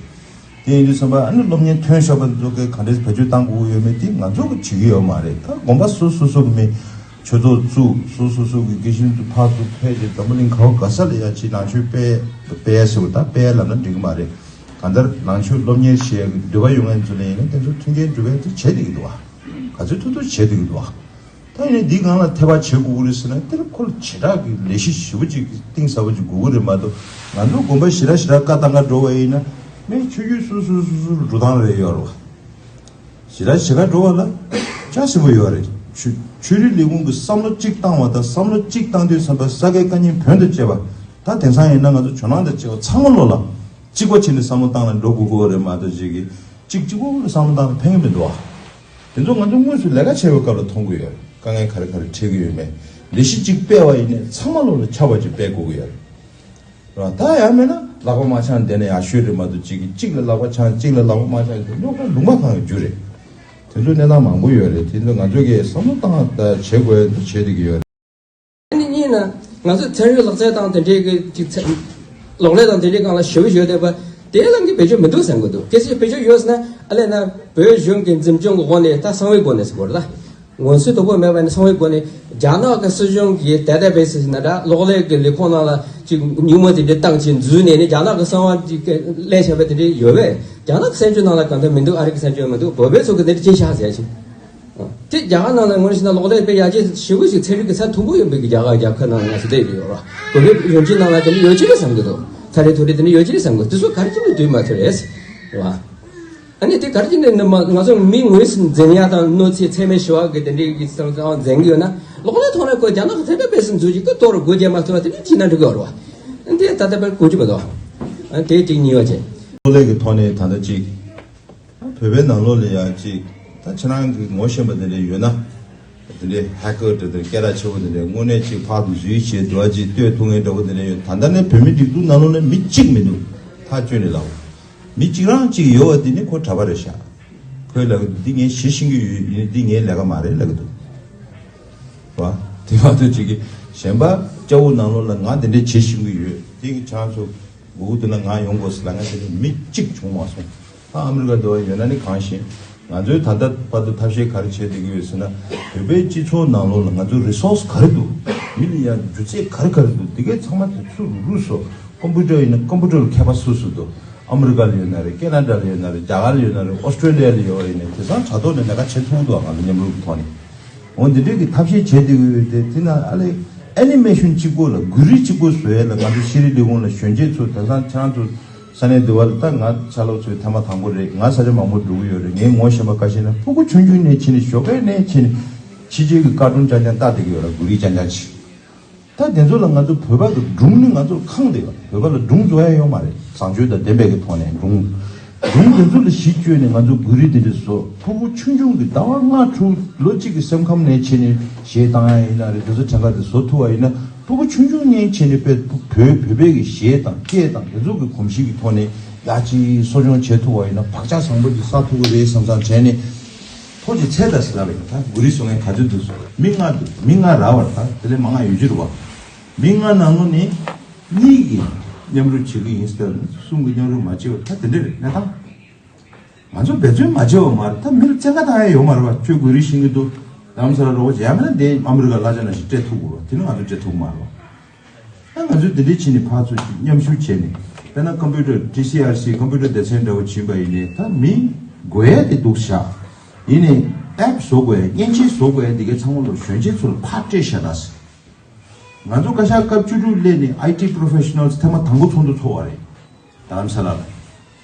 དེ་ཡིན་དུས་ཙམ་པ་ཨ་ནི་སློབ་གཉེར་ཐོན་བཞག་པ་འདི་ཚོ་གིས་ག་འདྲས་བེད་སྤྱོད་བཏང་དགོས་ཀྱི་ཡོད་མེད་དེ་ང་ཚོ་གིས་བྱེད་ཀྱི་ཡོད་མ་རེད། ད་དགོན་པ་སོ་སོ་སོ་གི་མི་ཆོས་ཚོགས་བཙུགས། སོ་སོ་སོ་གི་དགེ་བཤེས་ཚོ་ཕར་ཚུར་ཕེབས་བྱས་འཛམ་བུ་གླིང་ག་བ་ག་ས་ལ་ཡ་ཅིག་ནང་ཆོས་སྤེལ་སྤེལ་ཟེར་བ་ད་སྤེལ་ལབ་ན་འགྲིག་གི་མ་རེད། གང་ལྟར་ནང་ཆོས་སློབ་གཉེར་བྱེད་ཡ་གི་འདོད་པ་ཡོད་མཁན་ཚོ་ལ་ཡིན་ན་དེ་ཚོ་མཐུན་རྐྱེན་སྒྲུབ་ཡ་དེ་བྱེད་བསྡད་ཀྱི་འདུག་བ། ག་ཚོད་ཐུབ་ཐུབ་བྱེད་བསྡད་ཀྱི་འདུག་བ། ད་ཡིན་ནའི་འདི་སྒང་ལ་ཐེ་བ་བྱེད་དགོས་ཀྱི་རེད་ཟེར་ན་དེ་ལ་ཁོ་ལ་ཞེ་དྲག་གི་ལས་གཞི་ཞེ་པོ་ཅིག་གཏིང་ཟབ་པོ་ཅིག་དགོས་ཀྱི་རེད་མ་གཏོགས། ང་ཚོ་དགོན་པ་ཞེ་དྲག་ཞེ་དྲག་བཀའ་བཏང་ག་འགྲོ་བ་ཡིན་ན་མི་ཆོས་བརྒྱུད་སོ་སོ་སོ་སོ་འགྲོ་སྟངས་རེ་ཡོད་རེད་བ། ཞེ་དྲག་ཞེ་དྲག་འགྲོ་བ་ལ་ཅག་ཟིན་པོ་ཡོད་རེད། ཆོས་ཆོས་རིག་ལས་ཁུངས་ཀྱི་བསམ་བློ་གཅིག་བཏང་བ་དང་བསམ་བློ་གཅིག་བཏང་དུས་ཙམ་པ་ས་དགེ་བཀའ་རྙིང་བོན་དང་བཅས་པ་ད་དེང་སང་ཡིན་ན་ང་ཚོ་ཇོ་ནང་དང་བཅས་པ་ཚང་མ་བློ་ལ་གཅིག་པ་བྱས་ནས་བསམ་བློ་བཏང་ནས་འགྲོ་དགོས་ཀྱི་རེད་མ་གཏོགས་ཅིག་གིས་གཅིག་གཅིག་པོ་བསམ་བློ་བཏང་ནས་ཕན་གྱི་མི་འདུག་ཨ། དེ་ཚོ་ང་ཚོ་དངོས་སུ་ལས་ཀ་བྱེད་པའི་སྐབས་ལ་མཐོང་གི་ཡོད་རེད། དཀའ་ངལ་ག་རེ་ག་རེ་འཕྲད་ཀྱི་ཡོད་མེད། ལས་གཞི་གཅིག་སྤེལ་བ་ཡིན་ནའི་ཚང་མ་བློ་ལ་འཆར་བ་ཅིག་སྤེལ་དགོས་ཀྱི་ཡོད་རེད། རེད་བ། ད་ཡང་མེད་ན་ལག་པ་མ་འཆང་བསྡད་ན་ཡག་ཤོས་རེད་མ་གཏོགས་གཅིག་གིས་གཅིག་ལ་ལག་པ་འཆང་གཅིག་ལ་ལག་པ་མ་འཆང་དེ་ལོག་པ་ལུང་པ་གང་གི་རྒྱུ་རེད། དེ་ཚོ་གནས་སྟངས་མང་པོ་ཡོད་རེད། དེ་ཚོ་ང་ཚོ་གིས་བསམ་བློ་བཏང་ད་བྱེད་དགོས་ཡ་འདི་བྱེད་བསྡད་ཀྱི་ཡོད་རེད། ཨ་ནི་གཉིས་ན་ང་ཚོ་ཚན་རིག་ལག་རྩལ་དང་དེ་འདྲའི་གི་ཅིག་ཚན་གློག་ཀླད་དང་དེ་འདྲའི་སྒང་ལ་ཞེ་པོ་ཡོད་བསྡད་པ་དེ་རང་གི་བེད་སྤྱོད་མི་འདུག་བསམ་གི་འདུག་གལ་སྲིད་བེད་སྤྱོད་ཡོད་ཟེར་ན་ཨ་ལས་ན་བོད་གཞུང་གི་འཛིན་སྐྱོང་གི་འོག་ནས་ད་གསང་བའི་སྒོ་ནས་ཟེར་དགོས་རེད་ད། ངོ་སོའི་དོ་ཕོག་མེད་པ་ནི་གསང་བའི་སྒོ་ནས་རྒྱ་ནག་གི་སྲིད་གཞུང་གི་ཌེ་ཊ་བེ་སི་ཟེར་ན་འདྲ་གློག་ཀླད་ཀྱི་ལས་ཁུངས་ནང་ལ་ཅིག་སྨྱུག་མ་དེ་འདྲ་བཏང་ཅིག་འཛུལ་ནས་ནི་རྒྱ་ནག་གི་གསང་བ་ཅིག་ལེན་བྱས་པ་དེ་འདྲ་ཡོད་པས་རྒྱ་ནག་གི་སྲིད་བྱུས་ནང་ལ་གང་ལྟར་མི་འདུག་ཨ་རི་གི་སྲིད་བྱུས་མི་འདུག་བོད་པའི་ཚོ་གི་དེ་འདྲ་ཅིག་བཞག་ཟེར་ཅིག་དེ་རྒྱ་གར་ནང་ལ་ངོ་ཤེས་ན་གློག་ཀླད་དཔེ་ཡར་རྒྱས་ཞེ་པོ་ཞིག་ཚན་རིག་གི་ཚད་མཐོན་པོ་ཡོད་པའི་གི་རྒྱ་གར་རྒྱལ་ཁབ་ནང་ང་ཚོ་བསྡད་ཡོད་ར། བོད་པའི་གཞོན་སྐྱེས་ནང་ལ་དེ་འདྲ་ཡོད་ཀྱི་རེད་བསམ་གི་འདུག་ཚན་རིག་ཐོག་ནས་དེ་འདྲ་ཡོད་ཀྱི་རེད་བསམ་གི་འདུག་དེ་ཚོ་ག་རེ་བྱས་ནས་སྡོད་མ་ཐུབ་རེད་ཟེར་བ། ཨ་ནི་དེ་ག་རེ་བྱས་ནས་ནི་མ་ང་ཚོ་མི་ངོས་ཟིན་འཛིན་ཡ་དང་གནོད་འཚེ་ཚད་མེད་ཞུ་བ་གི་དེ་འདྲའི་གི་སང་སང་འཛིན་གི་ཡོད་ན་གློག་ཀླད་ཐོག་ནས་ཁོ་རྒྱ་ནག་གི་ཚན་རིག་པས་སུ་འཛུལ་གྱི་ཀི་ཐོག་རུ་སྒོ་རྒྱག་མ་ཐུབ་པ་དེ་འདྲ་བྱས་ན་འགྲིག་གི་ཡོད་རེད་བ། ཨ་ནི་དེ་ད་ལྟ་བར་གོ་རྒྱུ་མ་གཏོགས། ཨ་ནི་དེ་གཅིག་གཉིས་པ་བྱས། གློག་ཀླད་ཀྱི་ཐོག་ནས་ད་ལྟ་གཅིག་བོད་པའི་ནང་ལོགས་ལ་ཡང་གཅིག་ད་ཁྱེད་རང་གི་ངོ་ཤེས་པ་དེ་འདྲ་ཡོད་ན། དེ་འདྲའི་ཧེ་ཀར་དེ་འདྲ་སྐད་གྲགས་ཆེ་བོ་དེ་འདྲའི་དངོས་གནས་གཅིག་ཕར་དུ་འཛུལ་བྱས་འདུག་གཅིག་ལྟོས་ཐུབ་མཁན་འདྲ་བོ་དེ་འདྲ་ཡོད། ད་ལྟ་ནས་བོད་མི་སྒྲིག་འཛུགས་ནང་ལོགས་ནས་མི་གཅིག་མི་འདུག་ཐག་གཅོད་ནས་ལབ། མི་གཅིག་རང་གཅིག་ཡོད་པ་དེ་ནི་ཁོ་གྲྭ་པ་རེད་ཤག་ཁོས་ལབ་ཀྱི་འདུག་འདི་ངས་ཤེས་ཤེས་ཀྱི་ཡོད། ཡིན་ནའི་འདི་ངའི་ལས་ཀ་མ་རེད་ལབ་ཀྱི་འདུག་བ། དེ་མ་གཏོགས་གཅིག་གིས་གཞན་པ་སྐྱ་བོ་ནང་ལོགས་ལ་ང་དེ་འདྲ་བྱེད་ཤེས་ཀྱི་ཡོད། དེ་གི་ཆང་ཚོ་སྒུག་དེ་ལ་ང་ཡོང་དགོས་ཟེར་ལབ་མཁན་དེ་ནི་མི་གཅིག་བྱུང་མ་སོང་། ད་ཨ་མི་རི་ཀ་འདྲ་བ་ཡོད་ན་ནི་གང་ཤེས། ང་ཚོས་ད་ལྟ་བར་དུ་ཐབས་ཤེས་ག་རེ་བྱས་བསྡད་ཀྱི་ཡོད་ཟེར་ན། བོད་པའི་སྤྱི་ཚོགས་ནང་ལོགས་ལ་ང་ཚོ་རི་སོར་སི་ག་རེ་འདུག་མི་ལ་ཡ་རྒྱུ་རྫས་ག་རེ་ག་རེ་འདུག་དེ་གའི་ཚང་མ་དེ་ཚུར་རུག་སོ། ཀམ་པུ་ཊར་ཡིན་ན་ཀམ་པུ་ཊར་ལ་མཁས་པ་སུ་སུ་འདུག་ཨ་མི་རི་ཀ་ལ་ཡོད་ན་རེད། ཁེ་ན་ཌ་ལ་ཡོད་ན་རེད། རྒྱ་གར་ལ་ཡོད་ན་རེད། ཨོ་སི་ཀྲོ་ལི་ཡ་ལ་ཡོད་པ་ཡིན་ནའི་དེང་སང་དྲ་ཐོག་ནས་ལས་ཀ་བྱེད་ཐུབ་འདུག་ང་ཚོ་མཉམ་རུབ་ཀྱི་ཐོག་ནས། འོ་འདི་འདྲས་ཀྱི་ཐབས་ཤེས་བྱས་བསྡད་ཀྱི་ཡོད་དེ། དེ་ན་ཨ་ལས་ཨེ་ནི་མེ་ཤོན་གཅིག་པོ་ལ་འགུལ་རིས་གཅིག་པོ་བཟོ་ཡས་ལ་ང་ཚོ་ཤེས་རིག་ལས་ཁུངས་ལ་གཞོན་སྐྱེས་ཚོ་དེང་སང་ཁྱེད་རང་ཚོ་ས་གནས་འདི་བ་ལ་ད་ང་ཆ་ལོག་ཚོའི་ཐེངས་མ་དང་པོ་རེད། ང་ས་ཆ་མང་པོ་འགྲོ་གི་ཡོད་རེད། ངའི་ངོ་ཤེས་པ་ཁ་ཤས་ན་ཕྲུ་གུ་ཆུང་ཆུང་ནས་ཕྱིན་ནས་ཞོགས་ཀས་ནས་ཕྱིན་ནས་ཕྱི་རྒྱལ་གྱི་ཀར་ཊུན་རྐྱང་རྐྱང་ལྟ་བསྡད་ཀྱི་ཡོད་རེད། འགུལ་རིས་རྐྱང་རྐྱང་བྱས། ད་དེ་ཚོ་ལ་ང་ཚོ་བོད་པ་གི་སྒྲུང་ནི་ང་ཚོར་ཁེངས་བསྡད་ཡོད། བོད་པ་ལ་སྒྲུང་བཟོ་ཡ་ཡོད་མ་རེད། བཟང་སྤྱོད་དང་ལྡན་པའི་གི་ཐོག་ནས་སྒྲུང་། སྒྲུང་དེ་ཚོ་ལ་གཞི་བཅོལ་ནས་ང་ཚོ་འགུལ་རིས་དེ་འདྲ་བཟོ། ཕྲུ་གུ་ཆུང་ཆུང་གི་ཟླ་བ་ལྔ་དྲུག་ལོ་གཅིག་གི་སེམས་ཁམས་ནས་བྱས་ནས་གཞས་བཏང་ཡ་ཡིན་ན་རེད། དེ་ཚོ་གྲངས་ཀ་དེ་བཟོ་ཐུབ་པ་ཡིན་ན་ཕྲུ་གུ་ཆུང་ཆུང་ནས་བྱས་ནས་དཔེ་བོད་བོད་པའི་གི་གཞས་དང་སྐད་དང་དེ་ཚོ་གི་གོམས་གཤིས་ཀྱི་ཐོག་ནས་ཡ་གཅིག་གསོ་སྐྱོང་བྱེད་ཐུབ་པ་ཡིན་ན་བག་ཆགས་བཟང་པོ་ཅིག་བསགས་ཐུབ་ཀྱི་རེད་བསམ་བསམ་བྱས་ནས། ཐོ་ཅིག་འཚལ་ད་ཟེར་ལབ་པ་ཡིན། ད་འགུལ་རིས་བཟོ་མཁན་ག་ཚོད་འདུག་ཟེར། མི་ལྔ་འདུག་མི་ལྔ་རག་པ་རེད། ད་དེ་ལས་མང་ང་ཡོད་རྒྱུ་རེད་བ། མི་ལྔ་ནང་ལོགས་ནས་གཉིས་ཀྱིས་མཉམ་རུབ་བྱེད་ཀྱི་ཡིན་ཟེར་ལབ་ནས་གསུམ་གྱིས་མཉམ་རུབ་མ་བྱེད་པ་ད་དེ་འདྲ་རེད། གནས་སྟངས་ང་ཚོ་འབད་བརྩོན་མ་བྱས་པ་མ་རེད། ད་མི་ལ་བཙན་བཀའ་བཏང་ཡ་ཡོད་མ་རེད་བ། ཁྱོད་འགུལ་རིས་ཤེས་ཀྱི་འདུག་རྡ་རམ་ས་ལ་རོགས་བྱེད་ཡ་མེད་ན་འདི་ཨ་མི་རི་ཀ་གླ་ཆ་ནང་བཞིན་སྤྲད་ཐུབ་དགོས་རེད་བ། དེ་ནི་ང་ཚོ་སྤྲད་ཐུབ་ཀྱི་མ་རེད་བ། ད་ང་ཚོས་འདི་འདྲའི་ཕྱིན་ནས་ཕར་ཚུར་མཉམ་ཞུགས་བྱས་ནས་དཔེར་ན་ཀམ་པུ་ཊར་ཊི་སི་ཨར་སི་ཀམ་པུ་ཊར་སྡེ་ཚན་འདྲ་བོ་བྱིན་པ་ཡིན་ནའི་ད་མི་དགོས་ཡ་དེ་འདུག་ཤག་ཡིན་ནའི་ཨེབ་བཟོ་དགོས་ཡ་མཉེན་ཆས་བཟོ་དགོས་ཡ་འདི་གའི་ཚང་མ་ལོ་གཞོན་སྐྱེས་ཚོ་ལ་ཕར་སྤྲད་བཞག་ད་ཟེར། ང་ཚོ་བཀའ་ཤག་སྐབས་བཅུ་དྲུག་སླེབས་ནས་ཨའི་ཊི་པོ་རོ་ཕེ་ཤ་ནལ་ཐེངས་མ་དང་པོ་ཚོགས་འདུ་ཚོགས་པ་རེད། རྡ་རམ་ས་ལ་ལ།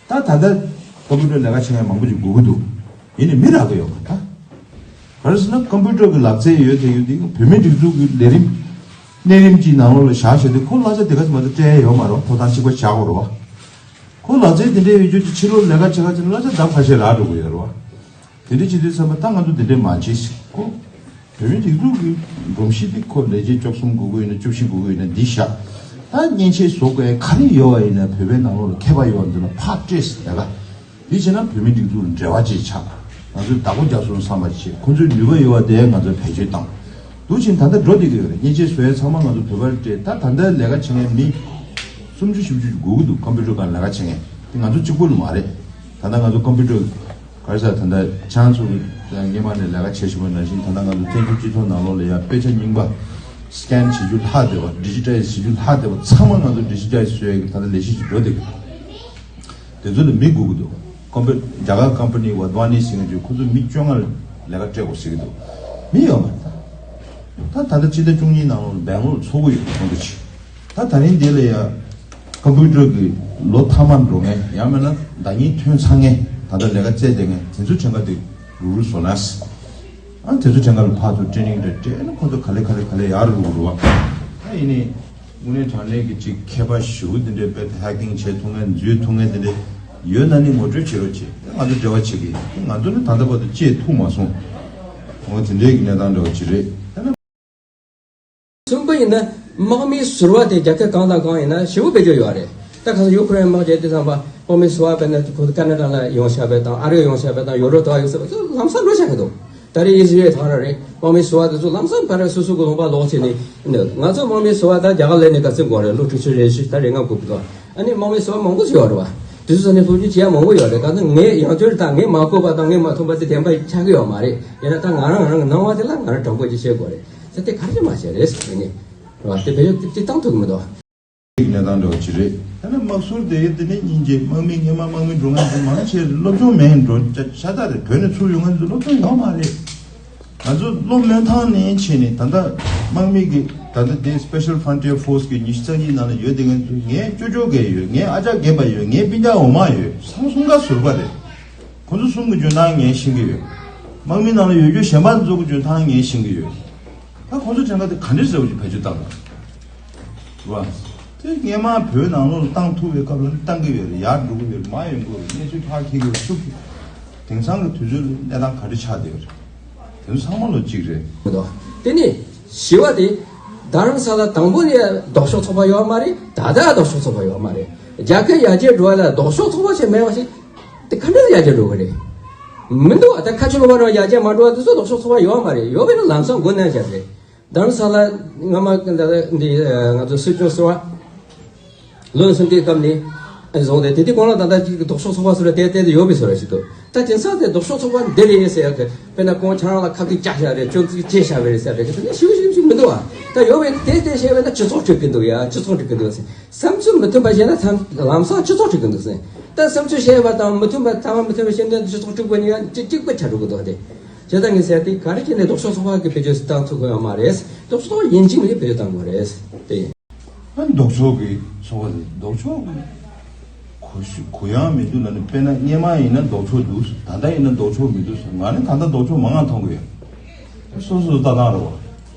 ད་ད་ལྟ་ཀམ་པུ་ཊར་ལས་ཀ་བྱེད་མཁན་མང་པོ་ཞིག་དགོས་ཀྱི་འདུག་ཡིན་ནའི་མི་རག་གི་ཡོད་མ་རེད་ད། ག་རེ་ཟེར་ན་ཀམ་པུ་ཊར་གྱི་ལག་རྩལ་ཡོད་དེ་ཡོད་དེ་བོད་མིའི་སྒྲིག་འཛུགས་ཀྱི་ལས་རིམ་གནས་རིམ་གྱི་ནང་ལོགས་ལ་བཞག་བྱས་ཏེ་ཁོ་གླ་ཆ་དེ་ག་ཚོད་མ་གཏོགས་སྤྲད་ཡ་ཡོད་མ་རེད་བ། ཐོབ་ཐང་གཅིག་པ་བཞག་དགོས་རེད་བ། ཁོ་ལག་རྩལ་དེ་འདྲའི་ཡོད་རྒྱུ་དེ་ཕྱི་ལོགས་ལས་ཀ་བྱེད་ག་ཚོད་གླ་ཆ་ལྡབ་ཁ་ཤས་རག་འགྲོ་གི་ཡོད་རེད་བ། དེ་འདྲ་བྱེད་དུས་ཙམ་པ་ད་ང་ཚོ་དེ་འདྲ་མ་བྱེད་ཟེར། ཁོ་བོད་མིའི་སྒྲིག་འཛུགས་ཀྱི་སྒྲོམ་གཞི་དེ་ཁོ་ལས་བྱེད་བཅུ་གསུམ་དགོས་ཀྱི་ཡོད་ན་བཅུ་བཞི་དགོས་ཀྱི་ཡོད་ན་འདི་བཞག་ད་མཉེན་ཆས་བཟོ་དགོས་ག་རེ་ཡོད་པ་ཡིན་ན་བོད་པའི་ནང་ལོགས་ལ་མཁས་པ་ཡོད་པ་འདི་ལ་ཕར་སྤྲད་ཟེར་ད་ག་འདི་བྱས་ན་བོད་མིའི་སྒྲིག་འཛུགས་ལ་འབྲེལ་བ་ཅིག་ཆགས། ང་ཚོས་བདག་པོ་རྒྱག་སོང་བསམ་པ་བྱེད། ཁོང་ཚོའི་ནུས་པ་ཡོད་པ་དེ་ང་ཚོས་བེད་སྤྱོད་བཏང་། འདུག་ཕྱིན་ད་ལྟ་འགྲོ་བསྡད་ཀྱི་ཡོད་རེད། མཉེན་ཆས་བཟོ་ཡས་ཚང་མ་ང་ཚོ་བོད་པར་སྤྲད། ད་ད་ལྟ་ལས་ཀ་བྱེད་མཁན་མི་སུམ་ཅུ་བཞི་བཅུ་སྒུག་གི་འདུག་ཀམ་པུ་ཊར་སྒང་ལས་ཀ་བྱེད་མཁན་དེ་ང་ཚོ་གཅིག་པུ་ལ་མ་རེད། ད་ལྟ་ང་ཚོ་ཀམ་པུ་ཊར་ག་རེ་ཟེར། ད་ལྟ་ཁྱེད་རང་ཚོ་གི་སྔོན་མ་ནས་ལས་ཀ་བྱེད་བཞིན་པ་ནང་བཞིན། ད་ལྟ་ང་ཚོ་བཙན་བྱོལ་སྤྱི་ཚོགས་ནང་ལོགས་ལ་ཡང་དཔེ་ཆ་རྙིང་པ་སི་ཀེན་བྱེད་རྒྱུ་ལྷག་བསྡད་པ། ཌི་ཇི་ཊའི་ཛི་བྱེད་རྒྱུ་ལྷག་བསྡད་པ་ཚང་མ་ང་ཚོ་ཌི་ཇི་ཊའི་ཛི་བཟོ་ཡས་ཀྱི་ད་ལྟ་ལས་གཞི་ཅིག་འགྲོ་བསྡད་ཀྱི་འདུག་དེ་ཚོ་ལ་མི་སྒུག་གི་འདུག་ཀམ་པུ་རྒྱ་གར་ཀམ་པ་ནི་ཝཱ་དྷ་ཝཱ་ནི་ཟེར་མཁན་ཚོས་ཁོ་ཚོ་མི་བཅོ་ལྔ་ལ་ལས་ཀ་སྤྲད་དགོས་ཟེར་གྱི་འདུག་མི་ཡོད་མ་རེད། ད་ད་ལྟ་ཕྱི་ཟླ་བཅུ་གཉིས་ནང་ལོགས་སྦེང་ལོར་ཚོགས་འཁོར་ཡོད་ཁོང་ཚོ་ཆེ། ད་ད་རིང་འདི་ལ་ཡ་ཀམ་པུ་ཊར་གྱི་ལོ་མཐའ་མར་འགྲོ་མཁན། ཡང་མིན་ན་ཟླ་ཉིན་ཐོན་ཚར་མཁན། ད་ལྟ་ལས་ཀ་བཙལ་བསྡད་མཁན་དེ་ཚོ་གྲངས་ཀ་དེ་རུག་རུག་བཟོ་ན། ཨ་དེ་ཚོ་གྲངས་ཀ་ལ་ཕར་ཚུར་ཊེ་ནིང་འདྲ་སྤྲད་ན་ཁོ་ཚོ་ག་ལེ་ག་ལེ་ག་ལེ་ཡར་རུག་རུག་བ། ད་ཡིན་ནའི་དངོས་གནས་དྲང་གནས་ཀྱི་ཅིག་མཁས་པ་ཞེ་པོ་དེ་འདྲའི་དཔེ་ཧེག་ཀིང་བྱེད་ཐུབ་མཁན། འཛུལ་ཐུབ་མཁན་དེ་འདྲ་ཡོད་ན་ནི་ངོ་སྤྲོད་བྱེད་རོགས་བྱེད། ང་ཚོ་འབྲེལ་བ་བྱེད་ཀྱི་ཡིན། ང་ཚོ་ནི་ད་ལྟ་བར་དུ་བཅད་ཐུབ་མ་སོང་། འོ་དེ་འདྲའི་གི་གནས་སྟངས་འདྲ་བ་ཅིག་རེད། ད་ནི། གསུམ་པ་ཡིན་ན། དམག་མིའི་ཟུར་པ་དེ་རྒྱལ་ཁབ་གང་དང་གང་ཡིན་ན་ཞེ་པོ་བེད་སྤྱོད་ཡོད་རེད། ད་གང་ཟེར་ཡུ་ཁུ་རེན་དམག་རྒྱལ་དེ་ཚང་མ་དམག་མིའི་ཟུར་པ་དཔེར་ན་ཁོ་ཚོ་ཀ་ན་ཌ་ལ་ཡོང་བཞག་པ་དང་། ཨ་རིར་ཡོང་བཞག་པ་དང་། ཡོ་རོབ་དུ་ཡོང་བཞག་པ་ཚོ་ལམ་སང་འགྲོ་བཞག་གི་འདུག་ད་རེས་ཨི་ཟི་རེལ་དང་ར་རེད། དམག་མིའི་ཟུར་པ་དེ་ཚོ་ལམ་སང་ཕར་སོ་སོ་གི་ལུང་པ་ལོག་བྱས་ནས། ང་ཚོ་དམག་མིའི་ཟུར་པ་ད་རྒྱ་གར་ལ་ནས་ག་ཚོད་འགོར་རེད། ལོ་དྲུག་ཅུ་རེ་བཞི་ད་རེ་ལྔ་འགོར་གི་འདུག་ཨ་ནི་དམག་མིའི་ཟུར་པ་མང་པོ་ཞིག་ཡོད་རེད་བ། དེ་ཚོ་ས་ནས་སློབ་སྦྱོང་བྱེད་ཡ་མང་པོ་ཡོད་རེད། ག་ཚོད་ངས་ཡང་བསྐྱར་ད་ངས་མ་གོ་བ་དང་ངས་མ་མཐོང་བ་དེ་བདེན་པ་ཆགས་ཀྱི་ཡོད་མ་རེད། ཡིན་ན་ད་ང་རང་ང་རང་གི་སྣང་བ་དེ་ལ་ང་རང་དྲང་པོ་ཅིག་བཤད་དགོས་རེད། ད་དེ་ག་རེ་མ་བྱས་རེད་ཟེར་ནས། རེད་བ། དེ་བེད་སྤྱོད་དེ་བཏང་ཐུབ་ཀྱི་མི་འདུག་གནས་སྟངས་འདྲ་བོ་ཅིག་རེད། ད་ནི་དམག་ཟུར་དེ་དེ་ནས་སྙིང་རྗེ། དམག་མི་སྔོན་མ་དམག་མི་འགྲོ་མཁན་ཚོ་མང་ཆེ་སློབ་སྦྱོང་མེད་འགྲོ་ཤ་སྟག་རེད། བོད་ནས་ཚུར་ཡོང་མཁན་ཚོ་སློབ་སྦྱོང་ཡོད་མ་རེད། ང་ཚོ་བློ་སྨོན་ཐང་ནས་བྱས་ནས་ད་ལྟ་དམག་མི་གི་ད་ལྟ་དེ་Special Frontier Force གི་ཉི་ཤུ་རྩ་གཉིས་ནང་ལ་ཡོད་དེ་མཁན་ཚོ། ངའི་ཅོ་ཅོ་རྒན་ཡོད། ངའི་ཨ་ཅག་རྒན་པ་ཡོད། ངའི་སྤུན་ཀྱག་འོག་མ་ཡོད། ཚང་མ་གསུམ་ཀ་ཟུར་པ་རེད། ཁོ་ཚོ་གསུམ་གྱི་འཇོན་ཐང་ངས་ཤེས་ཀྱི་ཡོད། དམག་མི་ནང་ལ་ཡོད་རྒྱུ་གཞན་པ་ཚོ་གི་འཇོན་ཐང་ངས་ཤེས་ཀྱི་ཡོད། ད་ཁོ་ཚོ་གྲངས་ཀ་དེ་ག་འདྲས་ཟེར་བ་ཞིག་བེད་སྤྱོད་བཏང་དགོས་རེད་བ། དེ་སྔོན་མ་བོད་ནང་ལོགས་ལ་བཏང་ཐུབ་པའི་སྐབས་ལ་བཏང་གི་ཡོད་རེད། ཡར་འགྲོ་གི་ཡོད་རེད། མར་ཡོང་གི་ཡོད་རེད། གནས་ཚུལ་ཕར་འཁྱེར་གྱི་ཡོད་རེད། ཚུར་འཁྱེར། དེང་སང་གི་དུས་ཚོད་ལ་གནས་སྟངས་ག་འདྲས་ཆགས་བསྡད་ཡོད་རེད། དེ་ཚོ་ཚང་མ་ལོ་གཅིག་རེད། མི་འདུག་དེ་ནས་བཞི་བ་དེ། རྡ་རམ་ས་ལ་དང་པོ་ནས་ལྡོག་ཕྱོགས་ཚོགས་པ་ཡོད་མ་རེད། ད་ལྟ་ལྡོག་ཕྱོགས་ཚོགས་པ་ཡོད་མ་རེད། རྒྱ་སྐད་ཡར་རྒྱས་འགྲོ་བ་ལ་ལྡོག་ཕྱོགས་ཚོགས་པ་ཞིག་མེད་པ་ཞིག་དེ་ག་འདྲས་ཡར་རྒྱས་འགྲོ་གི་རེད། མི་འདུག་ད་ཁ་ཆུ་ལོ་བ་རང་ཡར་རྒྱས་མ་འགྲོ་བ་དེ་ཚོ་ལྡོག་ཕྱོགས་ཚོགས་པ་ཡོད་མ་རེད། ཡོད་པས་ན་ལམ་སང་འགོ་ནན་བཞག་རེད། རྡ་རམ་ས་ལ་སྔ་མ་འདི་ང་ཚོ་སྲིད་སྐྱོང་ཟུར་པ་བློ་བཟང་སེང་གེའི་སྐབས་ནས་བཟུང་སྟེ་དེ་དུས་གོང་ལ་ད་ལྟ་ཅིག་ལྡོག་ཕྱོགས་ཚོགས་པ་ཟུར་པ་དེ་དེ་དེ་ཡོད་པའི་བཟོ་འདྲ་ཞིག་འདུག་ད་དེང་སང་དེ་ལྡོག་ཕྱོགས་ཚོགས་པ་འདི་རེད་ཟེར་ཡག་གི་དཔེར་ན་ཁོང་ཁྱེད་རང་ལ་ཁ་གཏད་བཅག་བཞག་རེད། སྤྱོད་ཚུལ་བཅད་བཞག་པ་རེད་ཟེར་རེད། དེ་ནི་ཞིབ་ཞིབ་ཞིབ་མི་འདུག་བ། ད་ཡོད་པའི་དེ་དེ་བཤད་པ་ན་སྤྱི་ཚོགས་འཁྲུག་གི་འདུག་ཡ། སྤྱི་ཚོགས་འཁྲུག་གི་འདུག་ཟེར། བསམ་ཚུལ་མི་མཐུན་པ་བཤད་ན་ཐམ་ལམ་སང་སྤྱི་ཚོགས་འཁྲུག་གི་འདུག་ཟེར། ད་བསམ་ཚུལ་བཤད་པ་དང་མི་མཐུན་པ་ཐ་མ་མི་མཐུན་པ་བཤད་ན་སྤྱི་ཚོགས་འཁྲུག་པ་གཉིས་ཀ་གཅིག་གཅིག་པ་ཆགས་འགྲོ་གི་འདུག་སྟེ། བྱས་ཙང་ངས་ཟེར་དེ་ག་རེ་བྱས་ནས་ལྡོག་ཕྱོགས་ཚོགས་པ་གི་བེད་སྤྱོད་བཏང་ཐུབ་ཀྱི་ཡོད་མ་རེད། ལྡོག་ཕྱོགས་ཚོགས་པ་ཡིན་གཅིག་མིན་གཅིག་བེད་སྤྱོད་བཏང་དགོས་རེད་དེ་ཡིན། ཨ་ལྡོག་ཕྱོགས་ཀྱི་ཚོགས་པ་དེ་ལྡོག་ཕྱོགས་ཀྱི་གུ་ཤུ་གུ་ཡངས་མི་འདུག་ལབ་ནས། དཔེར་ན་སྔོན་མ་ཡིན་ན་ལྡོག་ཕྱོགས་འདུག་ད་ལྟ་ཡིན་ན་ལྡོག་ཕྱོགས་མི་འདུག་ཟེར། ང་ནི་ད་ལྟ་ལྡོག་ཕྱོགས་མང་ང་མཐོང་གི་ཡོད། སོ་སོ་སོ་ལྟ་སྟངས་རེད་བ།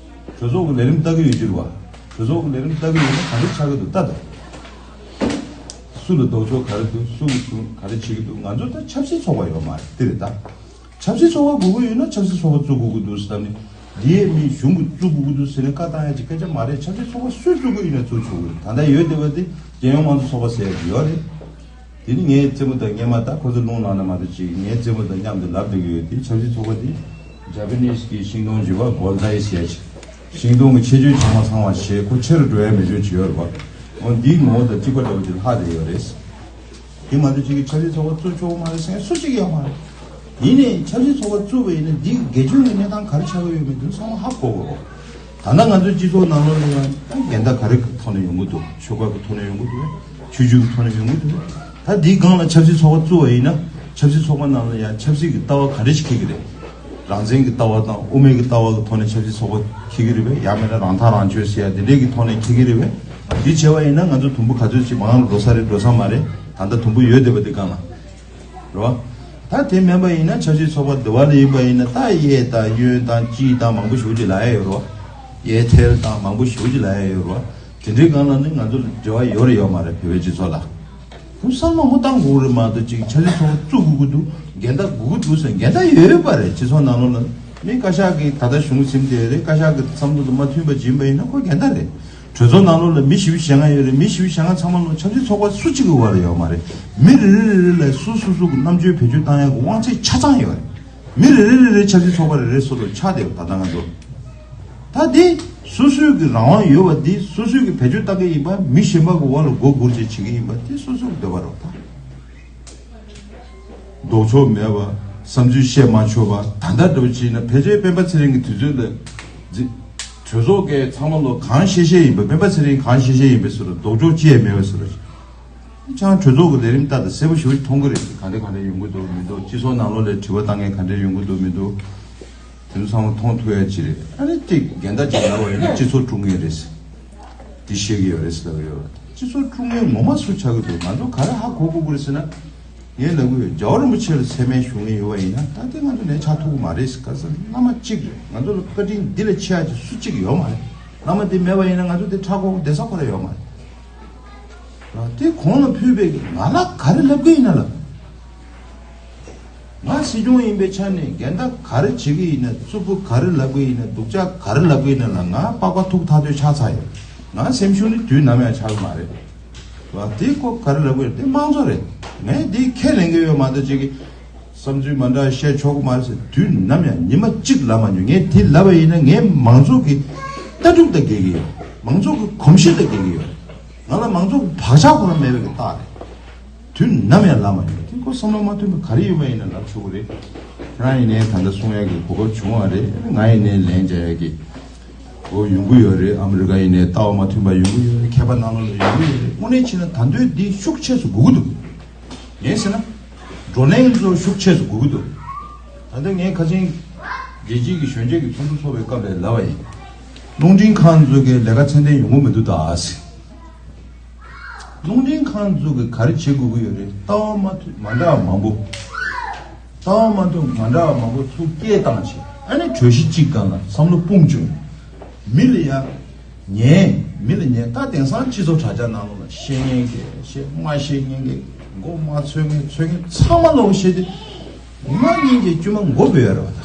གྲོས་ཚོགས་ཀྱི་ལས་རིམ་ལྟ་གི་ཡོད་རྒྱུ་རེད་བ། གྲོས་ཚོགས་ཀྱི་ལས་རིམ་ལྟ་གི་ཡོད་ན་ག་འདྲ་ཆགས་ཀྱི་འདུག་ལྟ་དང་། སུ་ལ་ལྡོག་ཕྱོགས་ག་རེ་འདུག་སུ་གི་ག་རེ་བྱེད་ཀྱི་འདུག་ང་ཚོ་ད་ཆབ་སྲིད་ཚོགས་པ་ཡོད་མ་རེད། དེ་རེད་ད། ཆབ་སྲིད་ཚོགས་པ་དགོས་ཀྱི་ཡོད་ན་ཆབ་སྲིད་ཚོགས་པ་བཙུགས་དགོས་ཀྱི་འདུག་ཟེར་ནས། འདིའི་མི་གཞུང་གིས་བཙུགས་དགོས་ཀྱི་འདུག་ཟེར་ནས་བཀའ་བཏང་ཡ་ཅིག་སྐད་ཆ་མ་རེད། ཆབ་སྲིད་ཚོགས་པ་སུས་བཙུགས་ཀྱི་ཡིན་ན་བཙུགས་ཆོག་གི་རེད། ད་ལྟ་ཡོད་བསྡད་པ་དེ་རྒྱལ་ཡོངས་དམངས་གཙོ་ཚོགས་པ་ཟེར་ཡ་ཅིག་ཡོད་རེད། དེ་ནི་ངའི་རྩེད་མོ་དང་སྔོན་མ་ད་ཁོ་ཚོ་རླུང་ལངས་ན་མ་གཏོགས་ཅིག་ངའི་རྩེད་མོ་དང་མཉམ་དུ་ལབ་བསྡད་ཀྱི་ཡོད་དེ། ཆབ་སྲིད་ཚོགས་པ་དེ་ཇ་པ་ནིས་ཀྱི་ཤིང་སྡོང་བརྗོད་པ་བོལ་ཊའི་ཟེར་ཡ་ཅིག་ཤིང་སྡོང་གི་ཁྱད་ཆོས་ཚང་མ་ཚང་བ་བྱས། ཁོ་ཆེ་རུ་འགྲོ་ཡ་མེད་ཆོག་ཅིག་ཡོད་རེད་བ། འོ་འདིའི་ངོ་བོ་དང་གཅིག་པ་འདྲ་བོ་ཅིག་ལྷག་བསྡད་ཡོད་རེད། དེ་མ་གཏོགས་ཅིག་གིས་ཆབ་སྲིད་ཚོགས་པ་བཙུགས་ཆོག་མ་རེད་ཟེར་མཁན་སུ་གཅིག་ཡོད་མ་རེད། ཡིན་ནའི་ཆབ་སྲིད་ཚོགས་པ་བཙུགས་པ་ཡིན་ན་འདིའི་སྒེར་གཅོད་ཀྱི་གནས་སྟངས་ག་རེ་ཆགས་ཀྱི་ཡོད་མེད་དེ་ཚང་མ་ཧ་གོ་དགོས་རེད། ད་ལྟ་ང་ཚོའི་སྤྱི་ཚོགས་ནང་ལོགས་ལ་ཡང་ད་འགལ་ཟླ་ག་རེ་གི་ཐོག་ནས་ཡོང་གི་འདུག་ཆོལ་ཁ་གི་ཐོག་ནས་ཡོང་གི་འདུག་ཆོས་བརྒྱུད་ཀྱི་ཐོག་ནས་ཡོང་གི་འདུག་ད་འདིའི་སྒང་ལ་ཆབ་སྲིད་ཚོགས་པ་བཙུགས་པ་ཡིན་ན་ཆབ་སྲིད་ཚོགས་པ་ནང་ལ་ཡང་ཆབ་སྲིད་ཀྱི་ལྟ་བ་ག་རེ་ཞིག་འཁྱེར་གྱི་རེད། རང་བཙན་གྱི་ལྟ་བ་དང་དབུ་མའི་གི་ལྟ་བ་གི་ཐོག་ནས་ཆབ་སྲིད་ཚོགས་པ་འཁྱེར་གྱི་རེད་པས། ཡང་མིན་ན་རང་ཐག་རང་གཅོད་ཟེར་ཡ་དེ་འདྲས་ཀྱི་ཐོག་ནས་འཁྱེར་གྱི་རེད་པས། འདི་བྱས་པ་ཡིན་ན་ང་ཚོ་དུམ་བུ་ག་ཚོད་ཅིག་མང་རུ་འགྲོ་ས་རེད་འགྲོ་ས་མ་རེད། ད་ལྟ་དུམ་བུ་ཡོད་བསྡད་པ་འདི་སྒང་ལ། རེད་བ། ད་དེ་མིན་པ་ཡིན་ན་ཆབ་སྲིད་ཚོགས་པ་འདི་བ་ལ་ཡིན་པ་ཡིན་ན་ད་གཡས་དང་གཡོན་དང་སྤྱི་དང་མང་པོ་ཞེ་པོ་ཅིག་ལབ་ཡ་ཡོད་རེད་བ། གཡས་ཐལ་དང་མང་པོ་ཞེ་པོ་ཅིག་ལབ་ཡ་ཡོད་རེད་བ། དེ་འདྲའི་སྒང་ལ་ནི་ང་ཚོ་ལ་འབྲེལ་བ་ཡོད་རེད་ཡོད་མ་རེད། བོད་པའི་སྤྱི་ཚོགས་ལ། ཁོང་བསམ་བློ་མང་པོ་བཏང་དགོས་རེད་མ་གཏོགས་ཅིག་ཆབ་སྲིད་ཚོགས་པ་བཙུགས་དགོས་ཀྱི་འདུག་འགལ་ཟླ་དགོས་ཀྱི་འདུག་ཟེར། འགལ་ཟླ་ཡོད་པ་རེད། སྤྱི་ཚོགས་ནང་ལོགས་ལ་མི་བཀའ་ཤག་གིས་ད་ལྟ་གཞུང་ཟིན་བསྡད་རེད། བཀའ་ཤག་གི་བསམ་བློ་དང་མ་མཐུན་པ་ཅིག་ཡིན་པ་ཡིན་ན་ཁོ་འགལ་ཟླ་རེད། གྲོས་ཚོགས་ནང་ལོགས་ལ་མི་བཞི་བཅུ་ཞེ་ལྔ་ཡོད་རེད། མི་བཞི་བཅུ་ཞེ་ལྔ་ཚང་མ་ལོ་ཆབ་སྲིད་ཚོགས་པ་སུ་གཅིག་གི་བར་ལ་ཡོད་མ་རེད། མི་རེ་རེ་རེ་ལ་སོ་སོ་སོ་གི་རྣམ་དཔྱོད་བེད་སྤྱོད་བཏང་ཡག་གི་དབང་ཆ་ཆ་ཚང་ཡོད་རེད། མི་རེ་རེ་རེ་རེ་ཆབ་སྲིད་ཚོགས་པ་རེ་རེ་སོ་སོར་ཆགས་བསྡད་ཡོད། ད་ལྟ་ང་ཚོ་ད་འདི་སོ་སོའི་གི་རང་དབང་ཡོད་པ་འདི་སོ་སོའི་གི་བེད་སྤྱོད་བཏང་གི་ཡིན་པ། མི་གཞན་པ་གི་འོག་ལ་མགོ་སྒུར་བྱས་བྱེད་ཀྱི་ཡིན་པ་འདི་སོ་སོའི་གི་འདོད་པ་རེད། ད་ལྡོག་ཕྱོགས་མེད་པ། བསམ་ཚུལ་བཤད་མ་ཆོག་པ། ད་ལྟ་འདྲ་བོ་བྱས་ན་ཕལ་ཆེར་སྤེན་པ་ཚེ་རིང་གི་དུས་ཚོད་ལ་གཟི་གྲོས་ཚོགས་ཀྱི་ཚང་མ་ལོ་གང་བཤད་བཤད་ཡིན་པ། སྤེན་པ་ཚེ་རིང་གང་བཤད་བཤད་ཡིན་པའི་བཟོ་འདྲ། ལྡོག་ཕྱོགས་ཅི་ཡང་མེད་པའི་བཟོ་འདྲ། ཅང་གྲོས་ཚོགས་ཀྱི་ལས་རིམ་ལྟ་དང་གསལ་པོ་ཞེ་པོ་ཅིག་མཐོང་གི་རེད། ག་འདྲ་ག་འདྲ་ཡོང་གི་འདུག་མི་འདུག་སྤྱི་ཚོགས་ནང་ལོགས་ལ་དྲི་བ་བཏང་མཁན་ག་འདྲ་ཡོང་གི་འདུག་མི་འདུག་དེ་ཚོ་ཚང་མ་མཐོང་ཐུབ་ཡ་ཅིག་རེད། ཨ་ནི་ཅིག་འགལ་ཟླ་ཅིག་ལབ་པ་ཡིན་ན་སྤྱི་ཚོགས་དཀྲུག་མཁན་རེད། འདི་བཤད་ཀྱི་ཡོད་རེད་ཟེར་ལབ་ཡོད་རེད། སྤྱི་ཚོགས་དཀྲུག་མཁན་ངོ་མ་སུ་ཆགས་ཀྱི་འདུག་ང་ཚོ་ག་རེ་ཧ་གོ་དགོས་ཀྱི་རེད་ཟེར་ན། ངས་ལབ་གི་ཡོད། རྒྱལ་བ་རིན་པོ་ཆེ་ལ་མཚན་སྨད་ཞུ་མཁན་ཡོད་པ་ཡིན་ན་ད་ལྟའི་ང་ཚོ་ནས་ཆགས་ཐུབ་ཀྱི་མ་རེད། ག་ས་བླ་མ་གཅིག་རེད། ང་ཚོ་ལ་བཀའ་དྲིན་འདི་ལས་ཆེ་བ་ཅིག་སུ་གཅིག་ཡོད་མ་རེད། བླ་མ་འདི་མེད་པ་ཡིན་ན་ང་ཚོ་འདི་ཁྲག་ཁོག་བསྡད་ས་ཁོ་རང་ཡོད་མ་རེད། དེ་གོང་ལ་ཕུལ་བའི་ང་ལ་ག་རེ་ལབ་ཀྱི་ཡིན་ན་ལབ། ང་སྲིད་སྐྱོང་ཡིན་པའི་ཆ་ནས་འགལ་ཟླ་ག་རེ་བྱེད་ཀྱི་ཡིན་ན། རྩུབ་པོ་ག་རེ་ལབ་ཀྱི་ཡིན་ན། སྡུག་ཅག་ག་རེ་ལབ་ཀྱི་ཡིན་ན་ལབ། ང་པགས་པ་ཐུག་ཐག་ཆོད་ཆགས་ཚར་ཡོད། ང་སེམས་ཤུགས་ནི་དུས་ནམ་ཡང་ཆག་གི་མ་རེད། ལ་དེའི་སྐོར་ག་རེ་ལབ་ཀྱི་ཡོད། དེ་དམངས་གཙོ་རེད། ངས་དེའི་ཁས་ལེན་གྱི་ཡོད་མ་གཏོགས་ཅིག་གི་བསམ་ཚུལ་མ་འདྲ་བཤད་ཆོག་གི་མ་རེད་ཟེར་དུས་ནམ་ཡང་ཉི་མ་གཅིག་ལབ་མ་མྱོང་། ངས་དེ་ལབ་པ་ཡིན་ན་ངས་མང་ཚོགས་ཀྱི་ལྟ་གྲུབ་དང་འགལ་གྱི་ཡོད། མང་ཚོགས་ཀྱི་གོམས་གཤིས་དང་འགལ་གྱི་ཡོད། ང་ལ་མང་ཚོགས་ཀྱི་བག་ཆགས་ཁོ་རང་མེད་པའི་རྟགས་རེད། དུས་ནམ་ཡང་ལབ་མ་མྱོང་། དེ་ཁོ་བསམ་བློ་མ་མཐུན་པ་ག་རེ་ཡོད་པ་ཡིན་ན་ལབ་ཆོག་གི་རེད། ཁྱེད་རང་ཡིན་ནའི་ད་ལྟ་གསུང་ཡག་གི་གོ་སྐབས་བྱུང་བ་རེད། ང་ཡིན་ནའི་ལན་འཇལ་ཡག་གི་འོ་ཡོང་གི་ཡོད་རེད། ཨ་མི་རི་ཀ་ཡིན་ནའི་ལྟ་བ་མ་མཐུན་པ་ཡོང་གི་ཡོད་རེད། མཁས་པ་ནང་ལོགས་ལ་ཡོང་གི་ཡོད་རེད། དངོས་གནས་བྱས་ན་ད་དུང་འདི་ཤུགས་ཆེ་ཙམ་དགོས་ཀྱི་འདུག་ངས་ཟེར་ན་བགྲོ་གླེང་ཚོ་ཤུགས་ཆེ་ཙམ་དགོས་ཀྱི་འདུག་ད་ལྟ་ངས་ཁ་ཆེན་རྒྱལ་སྤྱིའི་གི་གཞོན་སྐྱེས་ཀྱི་ཚོགས་འདུ་ཚོགས་པའི་སྐབས་ལ་ལབ་པ་ཡིན། རླུང་འཕྲིན་ཁང་ཚོ་གི་ལས་ཀ་ཚད་ལྡན་ཡོང་གི་མི་འདུག་ད་ཟེར། རླུང་འཕྲིན་ཁང་ཚོ་གིས་ག་རེ་བྱེད་དགོས་ཀྱི་ཡོད་རེད། ལྟ་བ་མ་མཐུན་མ་འདྲ་བ་མང་པོ། ལྟ་བ་མ་མཐུན་མ་འདྲ་བ་མང་པོ་ཚུར་སྐད་བཏང་བྱས། ཨ་ནི་གྲོས་གཞི་གཅིག་སྒང་ལ་བསམ་བློ་སྤུངས་བྱུང་། མི་ལ་ཡ་ཉན། མི་ལ་ཉན། ད་དེང་སང་སྤྱི་ཚོགས་དྲ་རྒྱ་ནང་ལོགས་ལ་བཤད་མཁན་གྱིས་བཤད། མ་བཤད་མཁན་གྱིས་མགོ་མ་ཚོས་མཁན། ཚོས་མཁན་ཚང་མ་ལོག་བཤད་དེ། མི་མང་གཉིས་ཀྱི་དཀྱུས་མ་མགོ་འབོད་ཡ་རེད་བ་ད།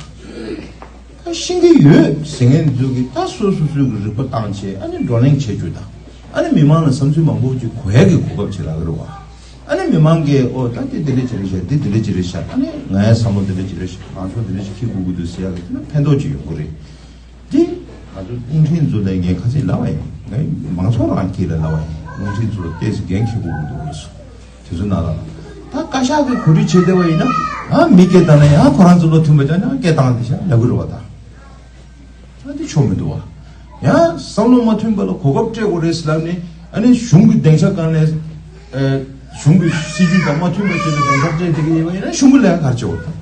ད་ཤེས་ཀྱི་ཡོད་ཟེར་མཁན་ཚོ་གིས་ད་སོ་སོ་སོའི་གི་རིག་པ་བཏང་བྱས་ཨ་ནི་བགྲོ་གླེང་བྱེད་རྒྱུ་དང་། ཨ་ནི་མི་མང་ལ་བསམ་ཚུལ་མང་པོ་ཅིག་གོ་ཡ་གི་གོ་སྐབས་ཅིག་རག་གི་རེད་བ། ཨ་ནི་མི་མང་གིས་ཨོ་ད་འདི་འདི་འདྲ་ཅིག་རེད་ཤག་འདི་འདི་འདྲ་ཅིག་རེད་ཤག་ཨ་ནི་ང་ཡི་བསམ་བློ་འདི་འདྲ་ཅིག་རེད་ཤག་ང་ཚོ་འདི་འདྲ་ཅིག་འཁྱེར་དགོས་ཀྱི་འདུག་ཟེར་ཡ་གི་དེ་ན་ཕན་ཐོགས་ཅིག་ཡོང་གི་རེད། འདི་ང་ཚོ་རླུང་འཕྲིན་ཚོ་ལ་ངས་ཁ་ཚིག་ལབ་པ་ཡིན། ངས་མང་ཚོགས་རང་སྐད་ལ་ལབ་པ་ཡིན། རླུང་འཕྲིན་ཚོ་ལ་ཏོག་ཙམ་འགན་འཁྱེར་དགོས་ཀྱི་འདུག་ལབ་སོང་། དེ་ཚོ་ནང་ལ་ད་བཀའ་ཤག་གི་གོ་སྒྲིག་བྱས་བསྡད་པ་ཡིན་ན། ཡང་མི་སྐད་བཏང་ན་ཡང་ཁོ་རང་ཚོ་བློ་མཐུན་པ་ཅག་ནས་སྐད་བཏང་དེ་ཤག་ལབ་གི་རེད་བ་ད། ཨ་འདི་ཆོག་མི་འདུག་བ། ཡང་བསམ་བློ་མ་མཐུན་པ་ལ་གོ་སྐབས་སྤྲད་དགོས་རེད་ཟེར་ལབ་ནས། ཨ་ནི་གཞུང་གི་སྡིངས་ཆ་སྒང་ནས་ཨ་གཞུང་གི་སྲིད་ཇུས་དང་མ་མཐུན་པ་བྱས་ནས་སྡིངས་ཆ་སྤྲད་བསྡད་ཀྱི་ཡིན་པ་ཡིན་ན་གཞུང་གི་ལས་ཀ་ག་རེ་བྱེད་དགོས་ད།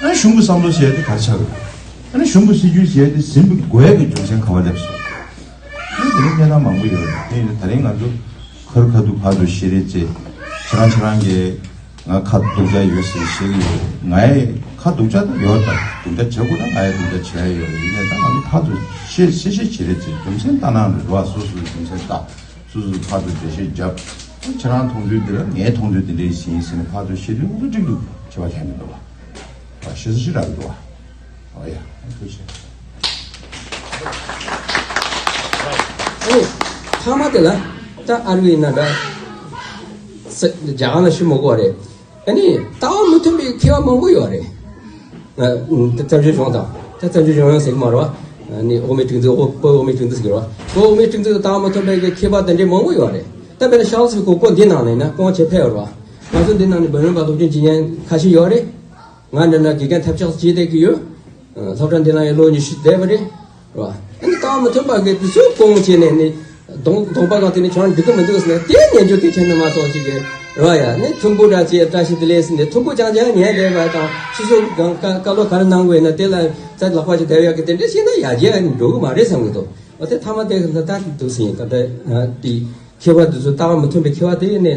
ཨ་ནི་གཞུང་གི་བསམ་བློ་ཟེར་ཡ་དེ་ག་རེ་ཆགས་ཡོད། ཨ་ནི་གཞུང་གི་སྲིད་ཇུས་ཟེར་ཡ་དེ་ཟིན་པའི་དགོས་ཡ་གི་རྒྱུ་མཚན་ག་པར་སླེབས་སོང་། ཨ་ནི་དེ་རིང་བརྙན་ཐང་མང་པོ་ཡོད་རེད། དེ་ཡིན་ན་ད་རིང་ང་ཚོ་ཁ་རུ་ཁ་ཐུག་ཕར་ཚུར་བཤད་རེས་བྱས། ཁྱེད་རང་ཁྱེད་རང་གིས་ང་ཁ་སྡུག་ཅག་ཡོད་ཟེར་བཤད་ཀྱི་ཡོད་རེད། ང་ཡི་ཁ་སྡུག་ཅག་ད་ཡོད་ད། སྡུག་ཅག་བྱེད་དགོས་ན་ང་ཡི་སྡུག་ཅག་བྱེད་ཡ་ཡོད་རེད། ཡིན་ནའི་ད་ང་ཚོ་ཕར་ཚུར་བཤད་བཤད་བཤད་བྱེད་རེས་བྱས། རྒྱུ་མཚན་ལྟ་ན་རེད་བ། སོ་སོའི་རྒྱུ་མཚན་ལྟ། སོ་སོས་ཕར་ཚུར་འགྲེལ་བཤད་བརྒྱབ། ཁྱེད་རང་མཐོང་ཚུལ་འདི་ལ་ངའི་མཐོང་ཚུལ་འདི་འདྲ་ཞིག་ཡིན་ཟེར་ནས་ཕར་ཚུར་བཤད་དུས་ང་ཚོ་འགྲིག་འདུག་བྱེད་པ་གང་མི་འདུག་བ། བ་ཤེས་ཚུལ་ཞིག་རག་གི་འདུག་བ། ཨོ་ཡ། ཐུགས་རྗེ་ཆེ། ཨ་ནི་མཐའ་མ་དེ་ལ་ད་ཨ་རུ་ཡིན་ན་འདྲ། ས་རྒྱ་གར་ལ་ཤི་མོ་གོ་རེད། ཨ་ནི་ལྟ་བ་མི་མཐུན་པའི་མཁས་པ་མང་པོ་ཡོད་རེད། ཨ་ད་བཙན་བྱོལ་གཞུང་དང་ད་བཙན་བྱོལ་གཞུང་ཡང་ཟེར་གི་མ་རེད་བ། ཨ་ནི་འོག་མའི་སྒྲིག་འཛུགས། འོག་བོད་འོག་མའི་སྒྲིག་འཛུགས་ཟེར་གི་རེད་བ། བོད་འོག་མའི་སྒྲིག་འཛུགས་དང་ལྟ་བ་མི་མཐུན་པའི་མཁས་པ་དེ་འདྲའི་མང་པོ་ཡོད་རེད། ད་དཔེར་ན་ཤཱལ་སི་གོ་གོ་འདི་ནང་ནས་ན་ཁོང་ཆེད་ཕེབས་ཡོད་རེད་བ། ང་ཚོ་འདི་ནང་ནས་འབུམ་རམས་པ་སློབ་ཆེན་བྱེད་མཁན་ཁ་ཤས་ཡོད་རེད། ང་འདྲ་ན་དགེ་རྒན་ཐབས་ཆག་བྱེད་བསྡད་ཀྱི་ཡོད། སློབ་གྲྭ་འདི་ནང་ཡང་ལོ་ཉི་ཤུ་བསྡད་པ་རེད། རེད་བ། ཨ་ནི་ལྟ་བ་མི་མཐུན་པ་གི་དེ་ཚོ་སྐོང་བྱས་ནས་ནི་གདོང་གདོང་པ་གང་དེ་ནི་ཁྱོད་རང་འགྲིག་གི་མི་འདུག་ཟེར་ནས་དེ་ཉན་རྒྱུ་དེ་ཁྱོད་ནི་མ་གཏོགས་ཅིག་གི་རེད་བ། ཡ་ནི་མཐུན་པོ་འདྲ་ཅིག་བཀྲ་ཤིས་བདེ་ལེགས་ཟེར་ནས་མཐུན་པོ་རྐྱང་རྐྱང་ཉན་བསྡད་པ་དང་། སྤྱི་ཚོགས་གང་བཀའ་བཀའ་སློབ་ག་རེ་གནང་དགོས་ཡིན་ན་དེ་ལ་རྩ་ལག་པ་ཅིག་བསྡད་ཡག་གི་དེ་འདྲ་བྱས་ན་ཡར་རྒྱས་འགྲོ་གི་མ་རེད་བསམ་གི་འདུག་འོ་དེ་མཐའ་མ་དེ་ལ་ད་འདུག་ཟེར་ཡིན། ད་ལྟ་དེ་མཁས་པ་དེ་ཚོ་ལྟ་བ་མི་མཐུན་པའི་མཁས་པ་དེ་ནས་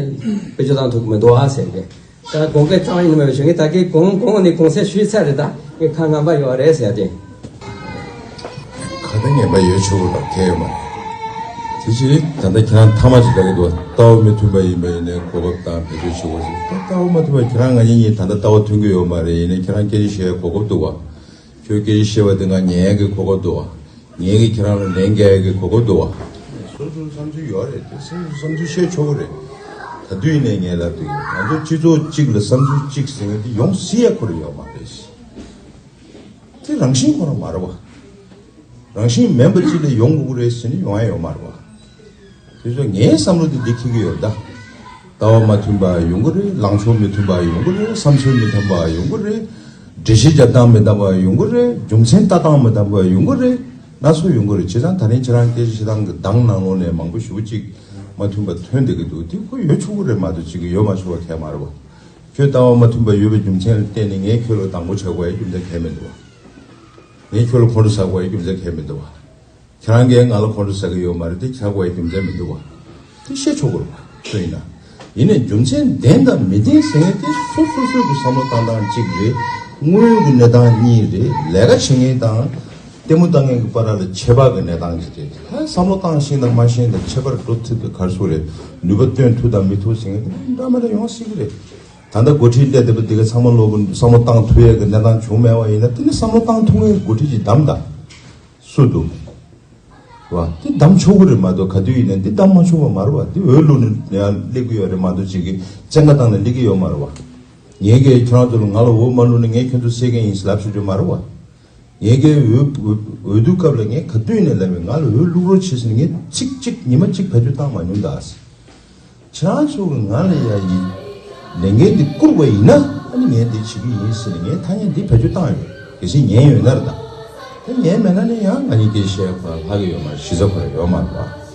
བེད་སྤྱོད་བཏང་ཐུབ་ཀྱི་མི་འདུག་ཨ་ཟེར་ཏེ། ད་དགོངས་འགལ་རྩ་བ་ཉིད་ནས་མེད་པའི་ཞུ་ངེས། ད་གིན་གོང་གོང་ནས་དགོངས་སེལ་ཞུས་ཚར་རེད། ད་ངས་ཁ་ངན་པ་ཡོད་རེད་ཟེར་ཏེ། ཁ་ད་ངན་པ་ཡོད་ཆོག་གི་ལ་གལ་ཡོད་མ་རེད། དེ་ཕྱིར་ད་ལྟ་ཁྱེད་རང་ཐ་མ་ཅིག་ལབ་ཀྱི་འདུག་ལྟ་བ་མི་མཐུན་པ་ཡིན་པ་ཡིན་ནའི་གོ་སྐབས་དང་བེད་སྤྱོད་བྱེད་དགོས་ཟེར། ད་ལྟ་བ་མ་མཐུན་པ་ཁྱེད་རང་ང་གཉིས་གཉིས་ད་ལྟ་ལྟ་བ་མཐུན་གྱི་ཡོད་མ་རེད། ཡིན་ནའི་ཁྱེད་རང་སྐད་ཆ་བཤད་གོ་སྐབས་འདུག་བ། ཁྱོད་སྐད་ཆ་བཤད་པ་དེ་ང་ཉན་ཡག་གི་གོ་སྐབས་འདུག་བ། ངས་ཀྱིས་ཁྱེད་རང་ལ་ལན་རྒྱག་ཡག་གི་གོ་སྐབས་འདུག་བ། སོ་སོའི་བསམ་ཚུལ་ཡོད་རེད་དེ། སོ་སོའི་བསམ་ཚུལ་བཤད་ཆོག་གི་རེད། ག་དུས་ནས་ངས་ལབ་དུས་ང་ཚོ་སྤྱི་ཚོགས་གཅིག་ལ་བསམ་ཚུལ་གཅིག་ཟེར་མཁན་དེ་ཡོང་སྲིད་ཡ་ཁོ་རང་ཡོད་མ་རེད། དེ་རང་བཞིན་ཁོ་རང་མ་རེད་བ། རང་བཞིན་མིན་པ་ཅིག་ལ་ཡོང་དགོས་ཀྱི་རེད་ཟེར་ནས་ཡོང་ཡ་ཡོད་མ་རེད་བ། དེ་ཚོ་ངའི་བསམ་བློ་དེ་འདི་འཁྱེར་གྱི་ཡོད་ད། ལྟ་བ་མ་མཐུན་པ་ཡོང་གི་རེད། ལངས་ཕྱོགས་མི་མཐུན་པ་ཡོང་གི་རེད། བསམ་ཚུལ་མི་མཐུན་པ་ཡོང་གི་རེད། འགྲེལ་བཤད་རྒྱབ་སྟངས་མི་འདྲ་བ་ཡོང་གི་རེད། རྒྱུ་མཚན་ལྟ་སྟངས་མི་འདྲ་བ་ཡོང་གི་རེད། སྣ་ཚོགས་ཡོང་གི་རེད། བྱས་ཙང་ད་རིང་ཁྱེད་རང་སྐད་ཆ་བཤད་སྟངས་ཀྱི་གདངས་ནང་ལོགས་ནས་མང་པོ་ཞེ་པོ་ཅིག་མ་མཐུན་པ་ཐོན་བསྡད་ཀྱི་འདུག་དེ་ཁོ་ཡོད་ཆོག་གི་རེད་མ་གཏོགས་ཅིག་ཡོད་མ་ཆོག་པ་གང་ཡང་མ་རེད་བ། ཁྱོད་ལྟ་བ་མ་མཐུན་པ་ཡོད་པའི་རྒྱུ་མཚན་ལ་བརྟེན་ནས་ངས་ཁྱོད་ལ་སྡང་པོ་བྱ་དགོས་ཡ་རྒྱུ་མཚན་གང་ཡང་མི་འདུག་བ། ངས་ཁྱོད་ལ་ཁོང་ཁྲོ་ཟ་དགོས་ཡ་རྒྱུ་མཚན་གང་ཡང་མི་འདུག་བ། ཁྱེད་རང་གིས་ང་ལ་ཁོང་ཁྲོ་ཟ་གི་ཡོད་མ་རེད་དེ་བྱ་དགོས་ཡ་རྒྱུ་མཚན་མི་འདུག་བ། དེ་བཤད་ཆོག་གི་རེད་བ། སུ་ཡིན་ན། ཡིན་ནའི་རྒྱུ་མཚན་བདེན་དང་མི་བདེན་ཟེར་མཁན་དེ་སོ་སོ་སོའི་གི་བསམ་བློ་བཏང་སྟངས་གཅིག་རེད། དངོས་ཡོད་ཀྱི་གནས་སྟངས་གཉིས་རེད། ལས་ཀ་བྱེད་མཁན་དང་ལྟད་མོ་ལྟ་མཁན་གྱི་བར་ལ་ཁྱད་པར་གྱི་གནས་སྟངས་ཅིག་རེད། ད་བསམ་བློ་བཏང་ཤེས་དང་མ་ཤེས་དང་ཁྱད་པར་འགྲོ་ཐུབ་པའི་གར་སོ་རེད། ནུས་པ་བཏོན་ཐུབ་དང་མི་ཐུབ་ཟེར་མཁན་དེ་འདྲ་མི་འདྲ་ཡོང་སྲིད་ཀྱི་རེད། ད་ལྟ་འགོ་ཁྲིད་སླེབས་བསྡད་པ་འདི་ག་ཚང་མ་ལོག་གི་བསམ་བློ་བཏང་ཐུབ་ཡས་ཀྱི་གནས་སྟངས་བྱུང་མེད་པ་ཡིན་ན་དེ་ནི་བསམ་བློ་བཏང་ཐུབ་མཁན་གྱི་འགོ་ཁྲིད་ཅིག་བདམས་དང་། སུ་འདུག་བ། དེ་བདམས་ཆོག་གི་རེད་མ་གཏོགས་ག་དུས་ཡིན་ནའི་འདི་བདམས་མ་ཆོག་པ་མ་རེད་བ། འདི་འོས་བླུགས་ནས་ཡང་སླེབས་ཀྱི་ཡོད་རེད་མ་གཏོགས་ཅིག་གི་བཙན་བཀའ་བཏང་ནས་སླེབས་ཀྱི་ཡོད་མ་རེད་བ། ངས་ཀྱིས་ཁྱེད་རང་ཚོ་ལ་ང་ལ་འོས་མ་བླུགས་ནས་ངས་ཁྱོད་ཚོ་བསད་མཁན་ཡིན་ཟེར་ལབ་ཆོག་རྒྱུ་མ་རེད་བ། ངས་ཀྱིས་འོས་འོས་འོས་བསྡུ་སྐབས་ལ་ངས་ག་དུས་ནས་ལབ་ཡོད། ང་ལ་འོས་བླུགས་རོགས་བྱེད་ཟེར་ནས་ངས་ཚིག་གཅིག་ཉི་མ་གཅིག་བེད་སྤྱོད་བཏང་མ་མྱོང་ད། ཁྱེད་རང་ཚོ་གི་ང་ལ་ཡ་ཡིན། ལས་འགན་འདི་བསྐུར་བ་ཡིན་ན་ཨ་ནི་ངས་འདི་བྱེད་ཀྱི་ཡིན་ཟེར་ནས་ངས་ཐ་སྙད་འདི་བེད་སྤྱོད་བཏང་ཡོད། གལ་སྲིད་ཉན་ཡོད་ན་རེད་ད། དེ་ཉན་མེད་ན་ནི་ཡང་ང་གཉིས་སྐད་བཤད་ཁོ་རང་ལྷག་གི་ཡོད་མ་རེད། གཞི་རྩ་ཁོ་རང་ཡོད་མ་རེད་པ།